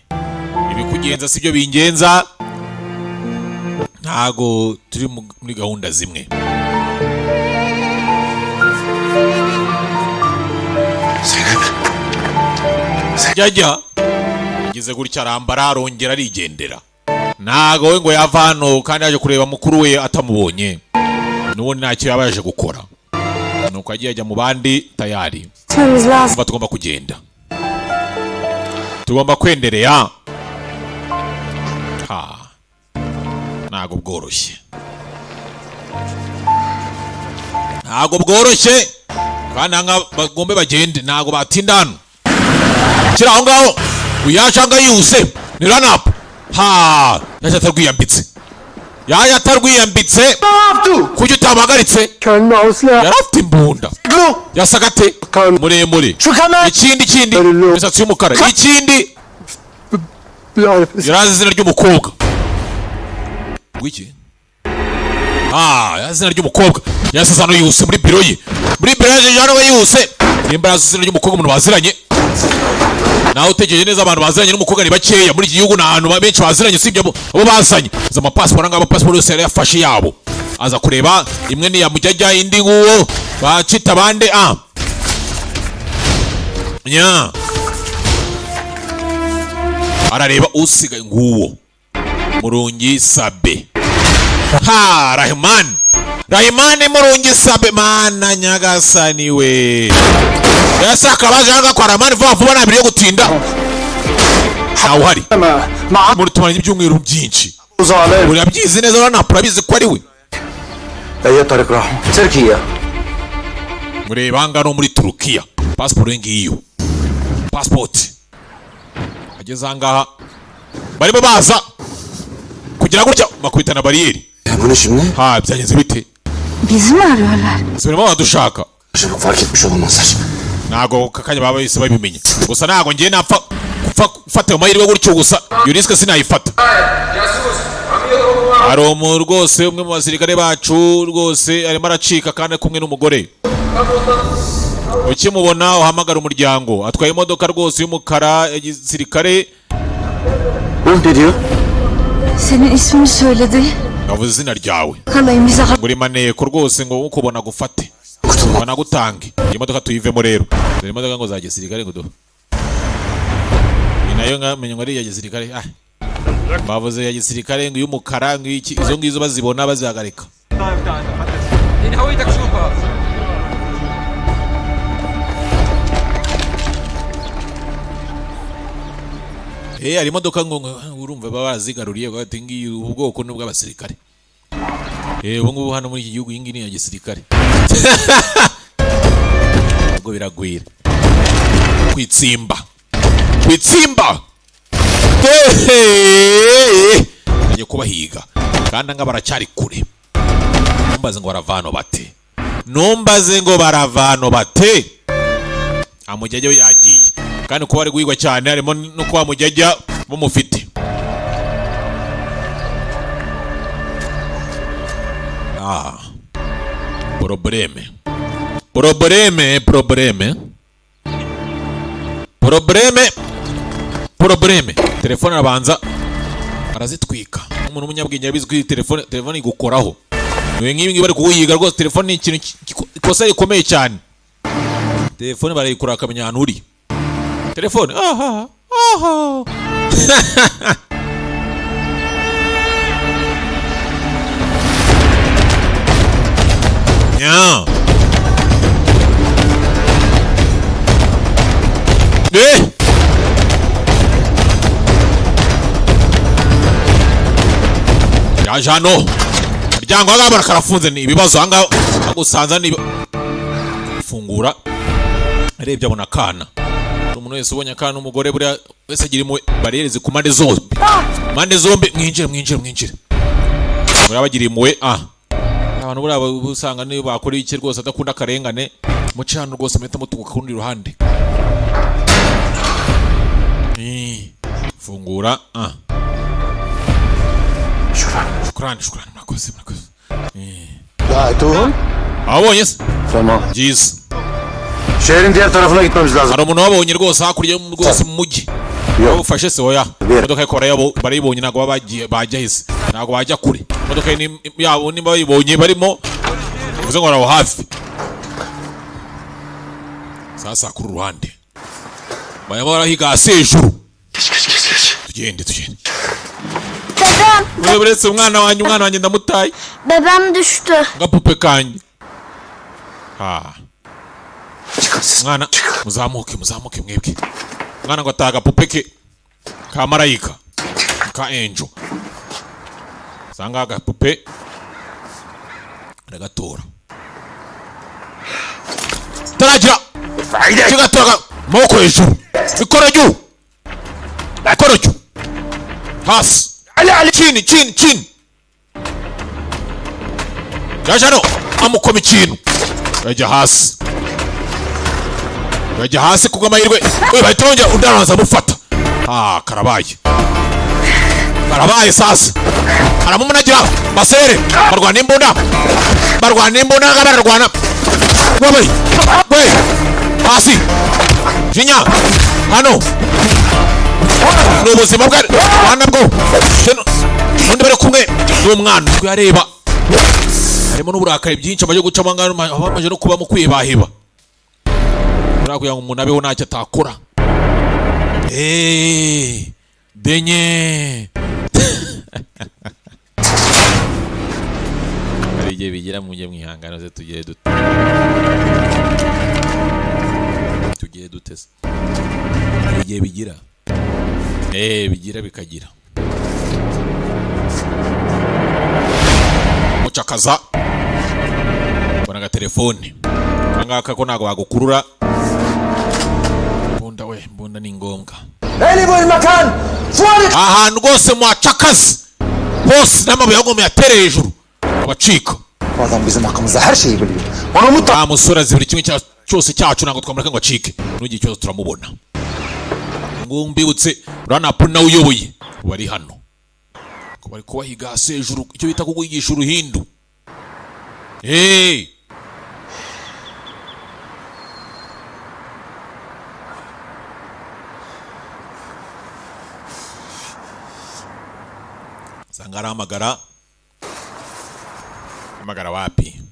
ibikugenza sibyo bingenza, ntago turi muri gahunda zimwe. Zeynep. Jajya ageze gutya arambara, arongera arigendera. Ntago we ngo yava hano kandi yaje kureba mukuru we atamubonye, n'ubundi ntacyo yaba yaje gukora. Nuko agiye ajya mu bandi tayari. Gitmemiz lazım. Umva, tugomba kugenda, tugomba kwendereya. Ha, ntago bworoshye, ntago bworoshye kandi aha bagombe bagende, ntago batinda hano. Kiri aho ngaho uyashanga yihuse ni ranapu. Ha, yaje atarwiyambitse, yaje atarwiyambitse. Kuki utamuhagaritse? Yari afite imbunda. Yasaga ate? Muremure. Ikindi, ikindi, imisatsi y'umukara. Ikindi, yari azi izina ry'umukobwa. Wiki? Ah, yazi izina ry'umukobwa. Yasize hano yihuse muri biro ye, muri biro ye hano yihuse. Nimba yazi izina ry'umukobwa, umuntu baziranye nawe, utekereje neza, abantu baziranye n'umukobwa ni bakeya muri iki gihugu. Ni ahantu benshi baziranye usibye abo bazanye. Izo amapasiporo ngabo, amapasiporo yose yari yafashe yabo, aza kureba imwe ni iya Mujyajya, indi nguwo bacita bande a nya. Arareba usigaye nguwo Murungi Sabe. Ha, Rahman, Rahman Murungi Sabe. Mana nyagasani we! Ese akabaje hanga kwa Rahman vuba vuba, nta yo gutinda, ntawe uhari. Muri tumaranye ibyumweru byinshi, urabyizi neza, urabona, urabizi ko ari we. أي طريق راحوا؟ تركيا. Mureba aha ngaha no muri Turukiya, pasiporo ye ngiyo, pasipoti. Ageze aha ngaha Barimo baza kugira gutya bakubitana bariyeri. Bu ne şimdi? Ha, byagenze bite? Bizi mi arıyorlar? Ese barimo badushaka? Çabuk fark etmiş olamazlar. Ntago aka kanya baba bahise babimenya gusa, ntago ngiye napfa gupfa gufata ayo mahirwe gutyo gusa, iyo risk sinayifata. Hari umuntu rwose, umwe mu basirikare bacu rwose arimo aracika kandi ari kumwe n'umugore. Ukimubona uhamagara umuryango. Atwaye imodoka rwose y'umukara ya gisirikare. Ne diyor? Senin ismini söyledi. Avuze izina ryawe. Kalayım bize. Ngo maneko rwose, ngo ukubona gufate banagutange. Iyi modoka tuyivemo rero. Dore imodoka ngo za gisirikare, ngo do ni nayo nkamenya ngo ari iya gisirikare. Ah, bavuze ya gisirikare ngo iy'umukara, ngo iki, izo ngizo bazibona bazihagarika. هويتك شوفها. Eh, hari imodoka ngo urumva baba barazigaruriye bati ngiyi ubu bwoko ni ubw'abasirikare. Eh, ubu ngubu hano muri iki gihugu iyi ngiyi ni iya gisirikare. Ubwo biragwira kwitsimba kwitsimba. Ngiye kubahiga kandi anga baracyari kure. Numbaze ngo baravano bate, numbaze ngo baravano bate. Amujyajya we yagiye kandi kuba ari guhigwa cyane harimo no kuba mujyajya bamufite. Ah, problème, problème, problème, problème, problème. Telefone arabanza arazitwika. Umuntu w'umunyabwenge yabizi ko iyi telefone igukoraho. Ni nk'ibi ngibi bari kuguhiga rwose. Telefone ni ikintu ikosa rikomeye cyane. Telefone barayikura akamenya ahantu uri. Telefone aha aha. Nya. Eh! Yaje hano, umuryango ahangaha barakarafunze, ni ibibazo ahangaha agusanza ni fungura. Arebye abona akana. Umuntu wese ubonye akana n'umugore buriya wese agira impuhwe. Bariyeri ku mpande zombi, mpande zombi. Mwinjire, mwinjire, mwinjire. Buriya bagira impuhwe. Ah, abantu buriya usanga niyo bakora iki rwose adakunda akarengane. Muce hano rwose, muhita muturuka ku rundi ruhande. Fungura. Ah, shukrani, shukrani, murakoze, murakoze. Abonye se? Tamam. Byiza. Şehrin diğer tarafına gitmemiz lazım. Hari umuntu wabonye rwose hakurya rwose mu mujyi bawufashe se? Oya, imodoka ye barayibonye, ntabwo baba bagiye bajya hese, ntabwo bajya kure. Imodoka ye yabo nimba bayibonye barimo, bivuze ngo bari aho hafi. Sasa kuri ruhande barimo barahiga hasi hejuru. Tugende, tugende. Dedem, Buretse, buretse, umwana wanjye, umwana wanjye ndamutaye. Bebem düştü. Agapupe kanjye. Ha, mwana, muzamuke, muzamuke mwebwe. Mwana ngo ataha agapupe ke ka marayika, ka angel. Sanga agapupe aragatora, taragira kigatora. Maboko hejuru, mikono juu, mikono juu, hasi, chini, chini, chini. Yaje hano amukoma ikintu, yajya hasi, yajya hasi. Kubw'amahirwe we bahita bongera, undi arabanza amufata. Ah, karabaye, karabaye. Sasa aramumunagira basere, barwana imbunda, barwana imbunda, bararwana. Wabaye we hasi, jinya hano ni ubuzima bwe rwanda bwo. Undi bari kumwe n'umwana yareba harimo n'uburakari byinshi, amaze gucamo amaze no kuba mu kwihebaheba. Buriya kugira ngo umuntu abeho ntacyo atakora. Eee, denye hari igihe bigira. Mujye mwihangana ze, tugere dute, tugere dute se? Hari igihe bigira, bigira bikagira. Mucakaza mbona agatelefone akangaka ko ntabwo bagukurura. Mbunda we, mbunda ni ngombwa. اقلبوا المكان فورت Ahantu rwose muhacakaze hose n'amabuye ahubwo muyatere hejuru abacika. Bu adam bizim hakkımızda her şeyi biliyor. Onu mutlaka Wa musore azi buri kimwe cyose cyacu, ntabwo twamureka ngo acike. N'ugiye ikibazo turamubona. Ngo mbibutse, uranapu nawe uyoboye bari hano ko bari kubahiga hasi hejuru, icyo bita kuguhigisha uruhindu. Hey! Usanga arahamagara hamagara wapi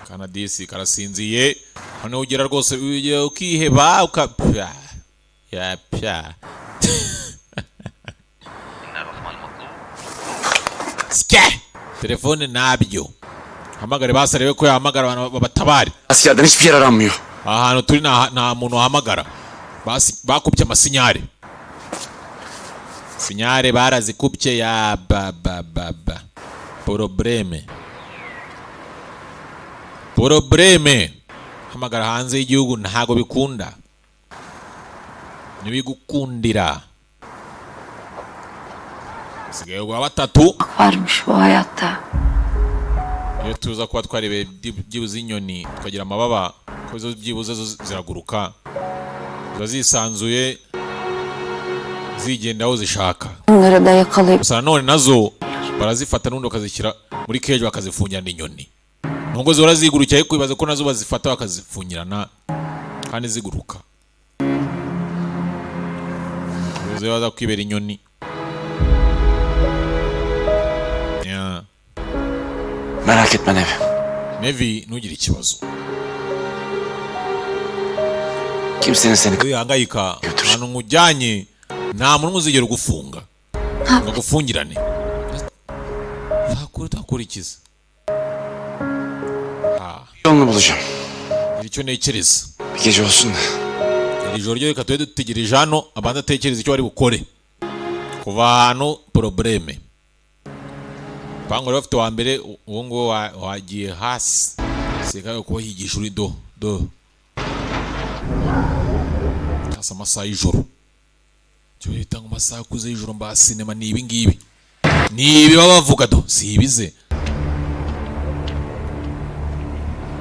kanadisi karasinziye. Noneho ugera rwose ugera ukiheba ukapya yapya sike telefone nabyo hamagare basi arebe ko yahamagara abantu babatabare. Askerden hiçbir yer aranmıyor. Aha hantu turi nta muntu wahamagara. Basi bakubye amasinyare, sinyare barazikubye ya ba ba ba ba. Problème, problème. Hamagara hanze y'igihugu ntago bikunda, ntibigukundira. Sigaye rwa batatu. Varmış bu hayatta. Iyo tuza kuba twarebeye byibuze inyoni tukagira amababa, ko zo byibuze zo ziraguruka, ziba zisanzuye, zigenda aho zishaka. Bunları da yakalayıp Gusa nanone nazo barazifata n'ubundi bakazishyira muri cage, bakazifungirana inyoni, nubwo zihora zigurukira, ariko ibaze ko nazo bazifata bakazifungirana kandi ziguruka. Ziba baza kwibera inyoni. Yeah. Merak etme Nevi. Nevi, ntugire ikibazo. Kimsenin seni Wihangayika, ahantu nkujyanye nta muntu uzigera ugufunga ngo agufungirane. Ntakuri utakurikiza. Ah, yolunu bulacağım. Gira icyo ntekereza. Bir gece olsun da. Iri joro ryo reka tube dutegereje hano, abanza atekereza icyo bari bukore kuva ahantu. Problème, pango rero bafite wa mbere uwo nguwo wagiye hasi seka kuba yigisha uri do do hasi amasaha y'ijoro, icyo bita ngo amasaha akuze y'ijoro mba sinema. Ni ibi ngibi, ni ibi baba bavuga do si ibize.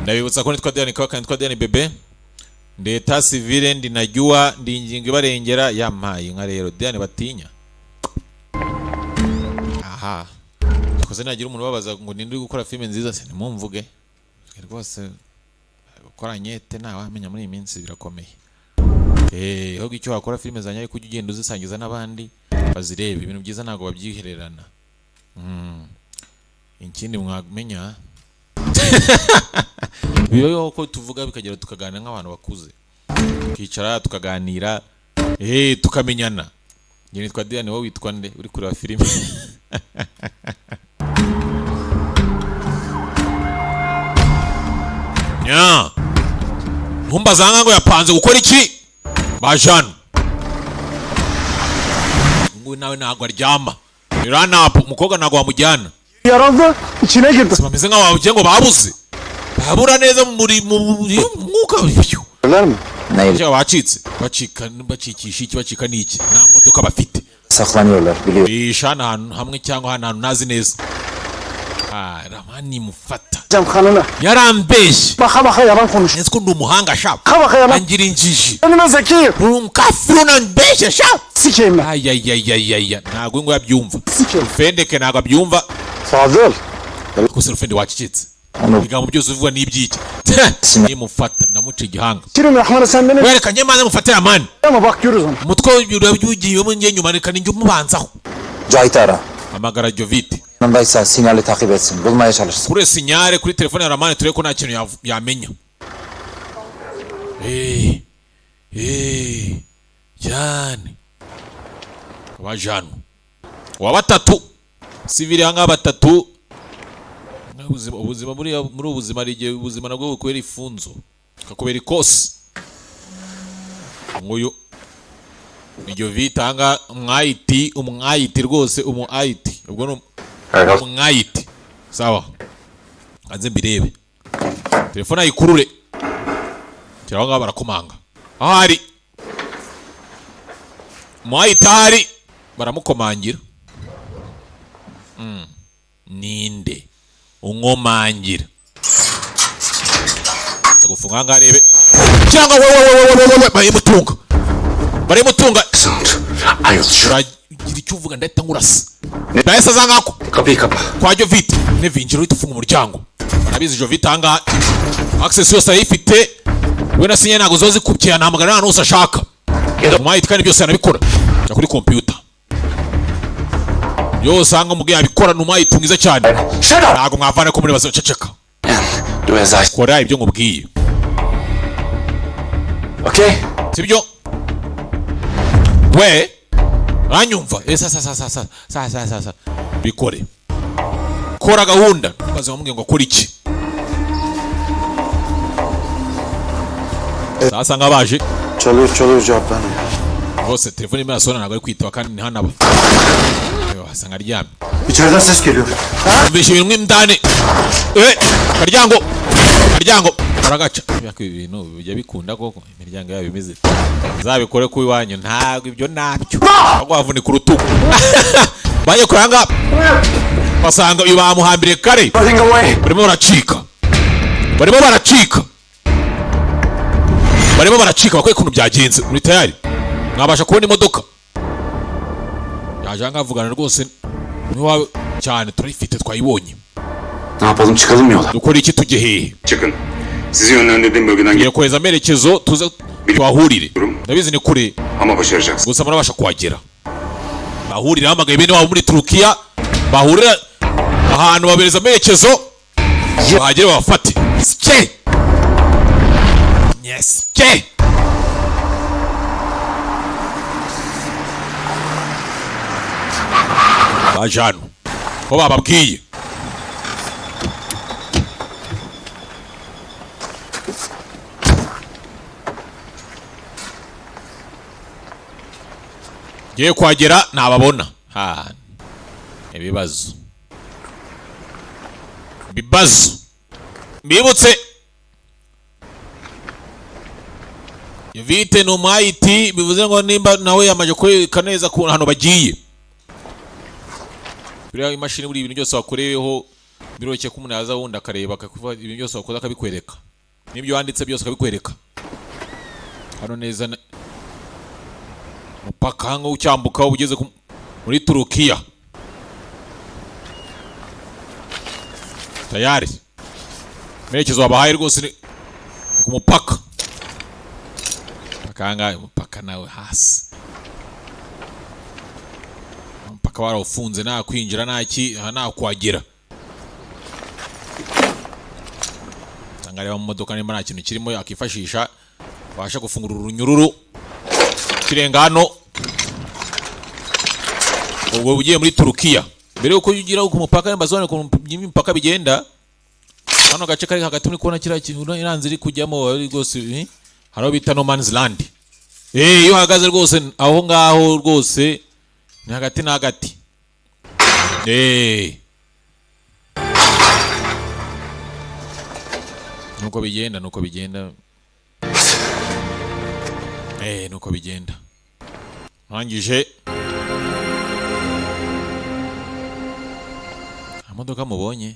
Ndabibutsa ko nitwa Diane Kabaka, nitwa Diane Bebe ndeta civile, ndi najua ndi ingingo ibarengera yampaye inka. Rero Diane batinya aha koze nagira umuntu ubabaza ngo ninde uri gukora filime nziza se, nimumvuge rwose. Gukora nyete ntawamenya, muri iyi minsi birakomeye. Ahubwo icyo wakora filime zanjye ariko ujye ugenda uzisangiza n'abandi bazirebe. Ibintu byiza ntabwo babyihererana. Ikindi mwamenya, bibaho ko tuvuga bikagera tukaganira nk'abantu bakuze, tukicara tukaganira, tukamenyana. Njye nitwa Diane, wowe witwa nde uri kureba filime? Nya ntumbaza ngo yapanze gukora iki bajana nguyu nawe ntabwo aryama. Ni ranapu umukobwa ntabwo wamujyana. Yaraldı içine girdi. Bameze nk'aho babugiye ngo babuze babura neza muri mu mwuka. Mi? Cyangwa bacitse, bacika bacikisha iki, bacika n'iki, nta modoka bafite. Saklanıyorlar biliyorum. Bisha ni ahantu hamwe cyangwa ahantu hantu ntazi neza. Ah, Ramani mufata. Cam kanına. Yarambeshye. Baka baka yalan konuş. Nzi ko ndi umuhanga sha. Baka baka yalan. Angira injiji. Önüme zekiyim. Uri umukafiri unambeshye sha. Sikeyim ben. Ayayayayaya, ntabwo ngo yabyumva. Sikeyim. Rufendeke ntabwo abyumva. Fadıl. Gusa Rufende wacecetse, ibigambo byose uvuga ni iby'iki? Nimufata ndamuca igihanga. Kirim Rahman'ı sen beni Wereka njye maze mufatire amani. Ama bak görürüz onu. Umutwe ugiyemo njye nyuma, reka ninjye umubanzaho. Cahit'i ara. Hamagara Jovite. Yanındaysa sinyali takip etsin. Bulmaya çalışsın. Kuri sinyare kuri telefone ya Ramani turebe ko nta kintu yamenya. Cyane abajanu wa batatu sivili aha batatu. Ubuzima muri ubu buzima hari igihe ubuzima nabwo bukubera ifunzo, bukakubera ikosi. Nguyu iryo vitanga umwayiti, umwayiti rwose, umu IT, ubwo ni umwayiti. Sawa, hanze mbirebe telefone ayikurure. Kera aho ngaho barakomanga, ahari Muhayitari baramukomangira. Ninde unkomangira? Ndagufunga ngaha arebe cyangwa wowe. Barimutunga, barimutunga. Uragira icyo uvuga ndahita nkurasa. Ndahise aza ngako Kapıyı kapa. kwa Jovite. Nevinjira, uhita ufunga umuryango. Barabizi Jovite ahangaha access yose arayifite, we na sinya ntabwo ziba zikubye, yanahamagara ahantu hose ashaka. Umuhayiti kandi byose yanabikora. Jya kuri computer byose usanga umubwiye yabikora. Ni umuhayiti mwiza cyane, ntabwo mwavana ko muri bazo. Ceceka, kora ibyo nkubwiye. Okay. Sibyo we uranyumva? Eh, sa sa sa sa sa sa sa sa sa bikore, kora gahunda. Maze bamubwiye ngo akore iki? Sasa ngabaje. Çalıyor çalıyor, cevap vermiyor. Rwose telefone irimo irasona, ntabwo ari kwitaba kandi ni hano aba. Wasanga aryamye. İçeriden ses geliyor. Numvise ibintu mw'indani. Eh, karyango, karyango karagaca. Ariko ibi bintu bijya bikunda koko? Imiryango yabo imeze ite? Nzabikore ku iwanyu, ntabwo ibyo nabyo, ahubwo wavunika urutugu. Baje kuranga basanga uyu bamuhambiriye kare. Barimo baracika, barimo baracika, barimo baracika. Bakwiye ukuntu byagenze. Muri tayari mwabasha kubona imodoka yaje aha ngaha, avugana rwose n'iwawe cyane. Turayifite, twayibonye. Ne yapalım, çıkalım mı yola? Dukora iki? Tujye hehe? Çıkın. Sizi yönlendirdiğim bölgeden Ngiye kohereza amerekezo, tuze tuhahurire. Ndabizi ni kure ama başaracaksın. gusa murabasha kuhagera. Bahurira, hamagaye bene wabo muri Turukiya, bahurira ahantu, babereza amerekezo, bahagere babafate. Sike nyesike baje hano ko bababwiye. Ngiye kuhagera ntababona. Ha, ibibazo, ibibazo. Mbibutse, Vite ni umwayiti, bivuze ngo nimba nawe yamaze kwereka neza ku hantu bagiye. Buriya imashini, buri ibintu byose wakoreyeho biroroshye ko umuntu yaza wundi akareba, akakuva ibintu byose wakoze akabikwereka, n'ibyo wanditse byose akabikwereka. Hano neza mupaka hano ucyambuka uba ugeze muri Turukiya tayari. Amerekezo wabahaye rwose ni ku mupaka. Mupaka ahangaha, umupaka nawe hasi, umupaka barawufunze, nta kwinjira, nta ki, aha nta kuhagera. Usanga areba mu modoka nimba nta kintu kirimo yakifashisha abasha gufungura urunyururu kirenga hano. Ubwo ugiye muri Turukiya, mbere yuko ugera ku mupaka, nimba zone ukuntu imipaka bigenda, hano gace kari hagati muri kubona kiriya kintu, iriya nzira iri kujyamo ari rwose, hari aho bita no man's land. Iyo uhagaze rwose aho ngaho rwose ni hagati na hagati. Nuko bigenda, nuko bigenda. Nuko bigenda. Ntangije. Imodoka mubonye?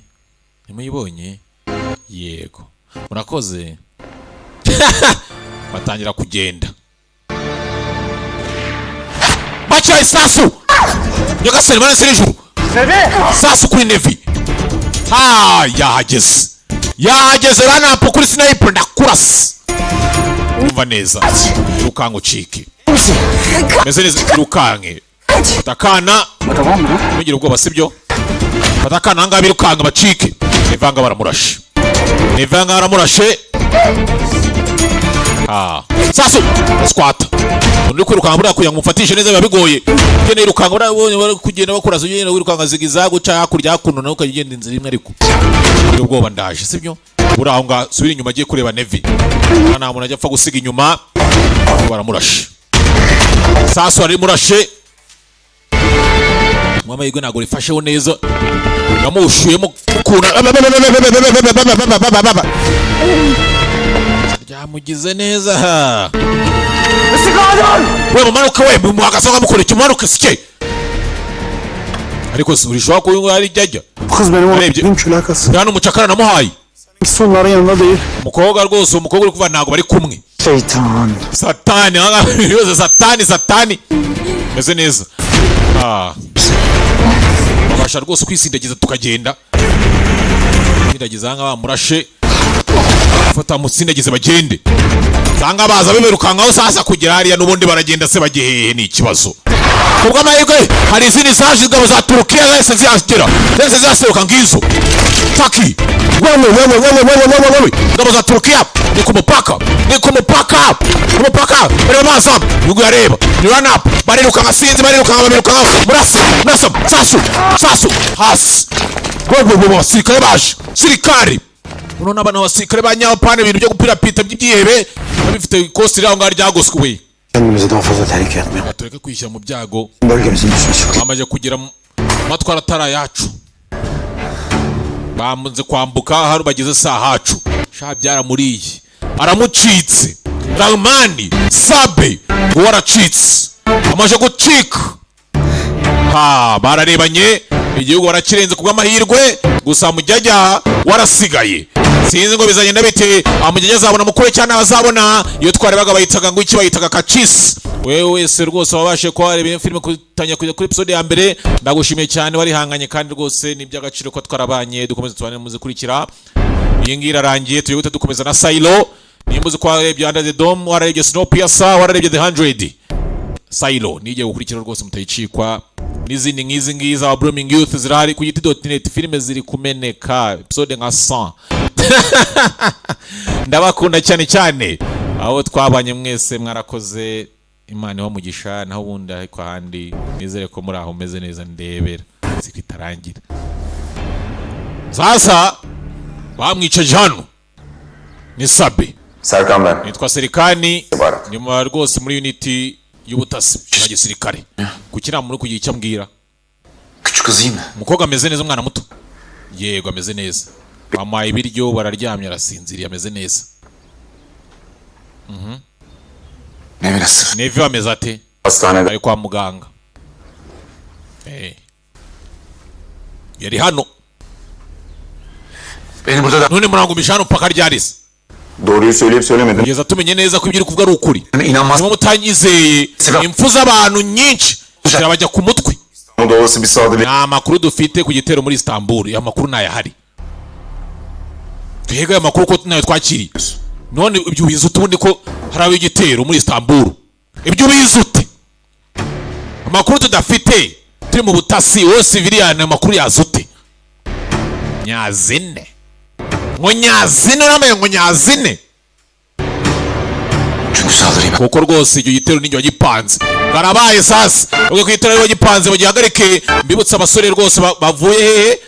Ntimuyibonye? Yego. Murakoze. Batangira kugenda. Baca isasu! Nyagasani mana nijoro. Sasu kuri Nevi. Ha, yahageze. Yahageze ranampo kuri sniper, ndakurasa. Umva neza. Irukanka ucike. Meze neza, irukanke. Fata akana. Ntugire ubwoba, sibyo? Fata akana ahangaha birukanka bacike. Nivanga baramurashe. Nivanga baramurashe. Ah. Sasu! Squat. Umuntu uri kwirukanka buriya kugira ngo umufatishe neza biba bigoye. Ugenda yirukanka buriya ubonye bari kugenda bakurasa, ugenda wirukanka zigizaga uca hakurya hakuno, nawe ukajya ugenda inzira imwe ariko. Ugire ubwoba, ndaje, sibyo? Buriya aho ngaho subira inyuma agiye kureba Nevi. Nta muntu ajya apfa gusiga inyuma. Baramurashe. Sasu arimurashe. Mu amahirwe ntabwo rifasheho neza. Namushuyemo kuna. Byamugize neza. We mumanuke, we muhagaze mukora iki? Mumanuke sike. Ariko si urishobora kuba ari ijya Kız benim Arebye. oğlum mülakası. Nta n'umucakara namuhaye. Onların yanında değil. Umukobwa rwose, umukobwa uri kuva ntabwo bari kumwe. Şeytan. Satani yose, satani, satani. Meze neza. Ah. Babasha rwose kwisindagiza tukagenda. Sindagiza aha ngaha bamurashe. Fata musindagize bagende. Sanga baza bibirukankaho sasa kugera hariya n'ubundi baragenda se bagiye hehe ni ikibazo. Kubw'amahirwe hari izindi zaje, ingabo za Turukiya zahise zihagera. Zahise zihaseruka ngizo. Taki. Wewe wewe wewe wewe wewe wewe. Ingabo za Turukiya ni ku mupaka. Ni ku mupaka. Ku mupaka. Bareba maso. Yugu yareba. Ni run up. Barirukanka sinzi barirukanka babirukanka. Murasa. Murasa. Sasu. Sasu. Hasi. Wewe wewe abasirikare baje. Sirikari. Uno n'abana abasirikare ba nyapani ibintu byo gupirapita by'ibyihebe bifite ikosi riri aho ngaho ryagoswe we. Kendimizi daha fazla tehlikeye atmayalım. Tureke kwishyira mu byago. Bölgemizin dışına çıktık. Bamaze kugera mu matwara atari ayacu, bamaze kwambuka hano bageze saa hacu sha byaramuriye, aramucitse. Rahmani Sabe ngo waracitse, amaze gucika. Ha, bararebanye, igihugu barakirenze kubw'amahirwe gusa Mujyajya warasigaye. Sinzi ngo bizagenda bite, Amujyajya azabona mukuru cyane azabona iyo twarebaga bayitaga ngo iki, bayitaga Kacisi. Wewe wese rwose wabashe kuba wareba iyo filime kutangira kujya kuri episode ya mbere, ndagushimiye cyane, warihanganye kandi rwose ni iby'agaciro ko twarabanye. Dukomeze tubane muzikurikira. Iyi ngiyi irarangiye, tugiye guhita dukomeza na Silo. Nimba uzi ko warebye Under the Dome, wararebye Snowpiercer, wararebye The 100, Silo nigiye gukurikira rwose mutayicikwa. N'izindi nk'izi ngizi aba Blooming Youth zirahari ku giti.net, filime ziri kumeneka episode nka 100. Ndabakunda cyane cyane abo twabanye mwese, mwarakoze, Imana ibamugisha. Naho ubundi ariko ahandi nizere ko muri aho umeze neza. Ndebera siko itarangira. Sasa bamwicaje hano ni Sabe. Serkan ben. Nitwa Serikani, nyuma rwose muri unity y'ubutasi bwa gisirikare. Kuki nta muntu kugira icyo ambwira? Küçük kız iyi mi? Umukobwa ameze neza, umwana muto? Yego, ameze neza, bamuhaye ibiryo, bararyamye, arasinziriye, ameze neza. Nevi nasıl? Nevi ameze ate? Hastanede. Ari kwa muganga. Yari hano. Beni burada da None murangumisha hano paka ryarese? Doğruyu söyleyip söylemedim. Kugeza tumenye neza ko ibyo uri kuvuga ari ukuri. İnanmaz. Niba mutanyizeye, impfu z'abantu nyinshi zirabajya ku mutwe. İstanbul'da olası bir saldırı Nta makuru dufite ku gitero muri Istanbul. Aya makuru ntayahari twebwe, aya makuru ko nayo twakiriye. None ibyo ubizi ute ubundi ko hari abo igitero muri Istanbul? Ibyo ubizi ute? Amakuru tudafite turi mu butasi, wowe civilian ayo makuru yazi ute? Nyazine ngo nyazine, urambaye ngo nyazine. Çünkü saldırıyı ben Kuko rwose icyo gitero ninjye wagipanze. Karabaye sasa, ubwo ku gitero ariwe wagipanze bagihagarike. Mbibutsa abasore rwose bavuye hehe?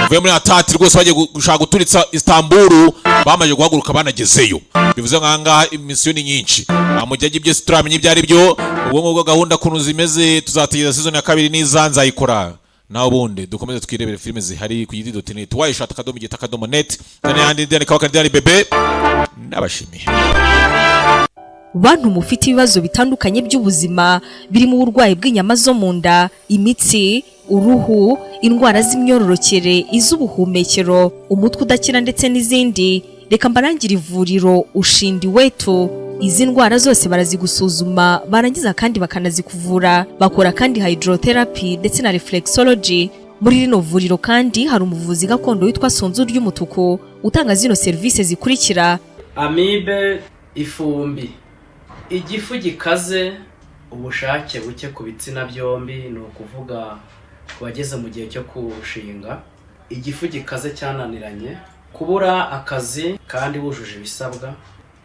Bavuye muri Atati rwose bagiye gushaka guturitsa Istanbul, bamaze guhaguruka banagezeyo. Bivuze nk'aha ngaha imisiyo ni nyinshi, amujyajya ibyo turamenya ibyo ari byo. Ubwo ngubwo gahunda ukuntu zimeze, tuzategereza season ya kabiri niza nzayikora. Naho ubundi dukomeze twirebere filime zihari ku giti.net, wayishata.giti.net. Dani Dani Kawaka Dani Bebe, ndabashimiye. Bantu mufite ibibazo bitandukanye by'ubuzima birimo uburwayi bw'inyama zo mu nda, imitsi, uruhu, indwara z'imyororokere, iz'ubuhumekero, umutwe udakira ndetse n'izindi, reka mbarangire ivuriro Ushindi Wetu. Izi ndwara zose barazigusuzuma, barangiza kandi bakanazikuvura. Bakora kandi hydrotherapy ndetse na reflexology. Muri rino vuriro kandi hari umuvuzi gakondo witwa Sunzu ry'Umutuku utanga zino serivisi zikurikira: Amibe, ifumbi, igifu gikaze, ubushake buke ku bitsina byombi, ni ukuvuga ku bageze mu gihe cyo kurushinga, igifu gikaze cyananiranye, kubura akazi kandi wujuje ibisabwa,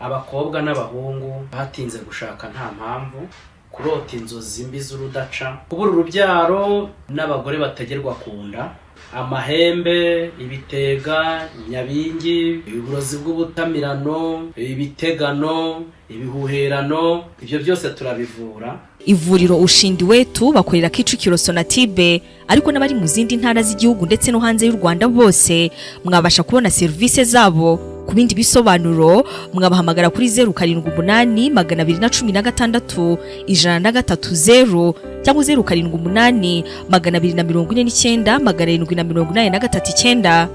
abakobwa n'abahungu batinze gushaka nta mpamvu, kurota inzozi mbi z'urudaca, kubura urubyaro n'abagore bategerwa ku nda, amahembe, ibitega, nyabingi, uburozi bw'ubutamirano, ibitegano, ibihuherano, ibyo byose turabivura. Ivuriro Ushindi Wetu bakorera Kicukiro Sonatibe, ariko n'abari mu zindi ntara z'igihugu ndetse no hanze y'u Rwanda bose mwabasha kubona serivisi zabo. Ku bindi bisobanuro mwabahamagara kuri 078 216 130 cyangwa 078 249 783 9.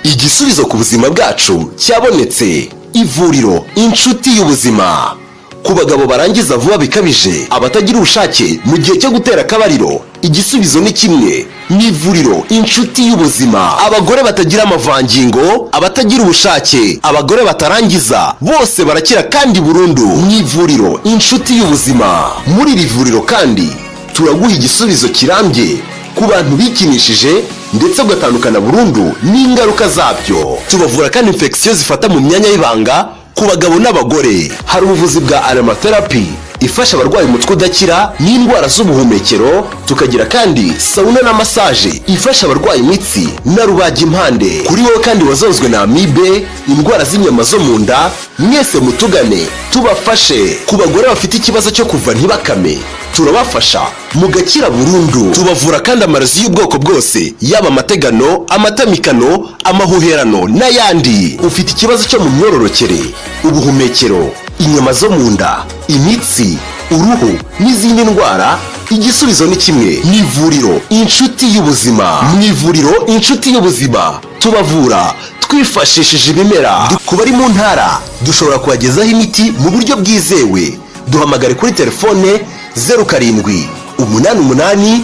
Igisubizo ku buzima bwacu cyabonetse. Ivuriro Inshuti y'Ubuzima, ku bagabo barangiza vuba bikabije, abatagira ubushake mu gihe cyo gutera akabariro, igisubizo ni kimwe, ni ivuriro Inshuti y'Ubuzima. Abagore batagira amavangingo, abatagira ubushake, abagore batarangiza, bose barakira kandi burundu mu ivuriro Inshuti y'Ubuzima. Muri iri vuriro kandi turaguha igisubizo kirambye ku bantu bikinishije ndetse ugatandukana burundu n'ingaruka zabyo. Tubavura kandi infection zifata mu myanya y'ibanga ku bagabo n'abagore. Hari ubuvuzi bwa aromatherapy ifasha abarwaye umutwe udakira n'indwara z'ubuhumekero. Tukagira kandi sauna na massage ifasha abarwaye imitsi na rubagimpande. Kuri wowe kandi wazonzwe na amibe, indwara z'inyama zo mu nda, mwese mutugane tubafashe. Ku bagore bafite ikibazo cyo kuva ntibakame, turabafasha mugakira burundu. Tubavura kandi amarozi y'ubwoko bwose, yaba amategano, amatamikano, amahuherano n'ayandi. Ufite ikibazo cyo mu myororokere, ubuhumekero, inyama zo mu nda, imitsi, uruhu n'izindi ndwara, igisubizo ni kimwe, ni ivuriro Inshuti y'Ubuzima. Mu ivuriro Inshuti y'Ubuzima tubavura twifashishije ibimera. Ku bari mu ntara dushobora kubagezaho imiti mu buryo bwizewe. Duhamagare kuri telefone 0788 45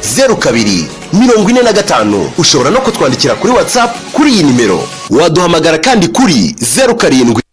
02 45. Ushobora no kutwandikira kuri WhatsApp kuri iyi nimero. Waduhamagara kandi kuri 07.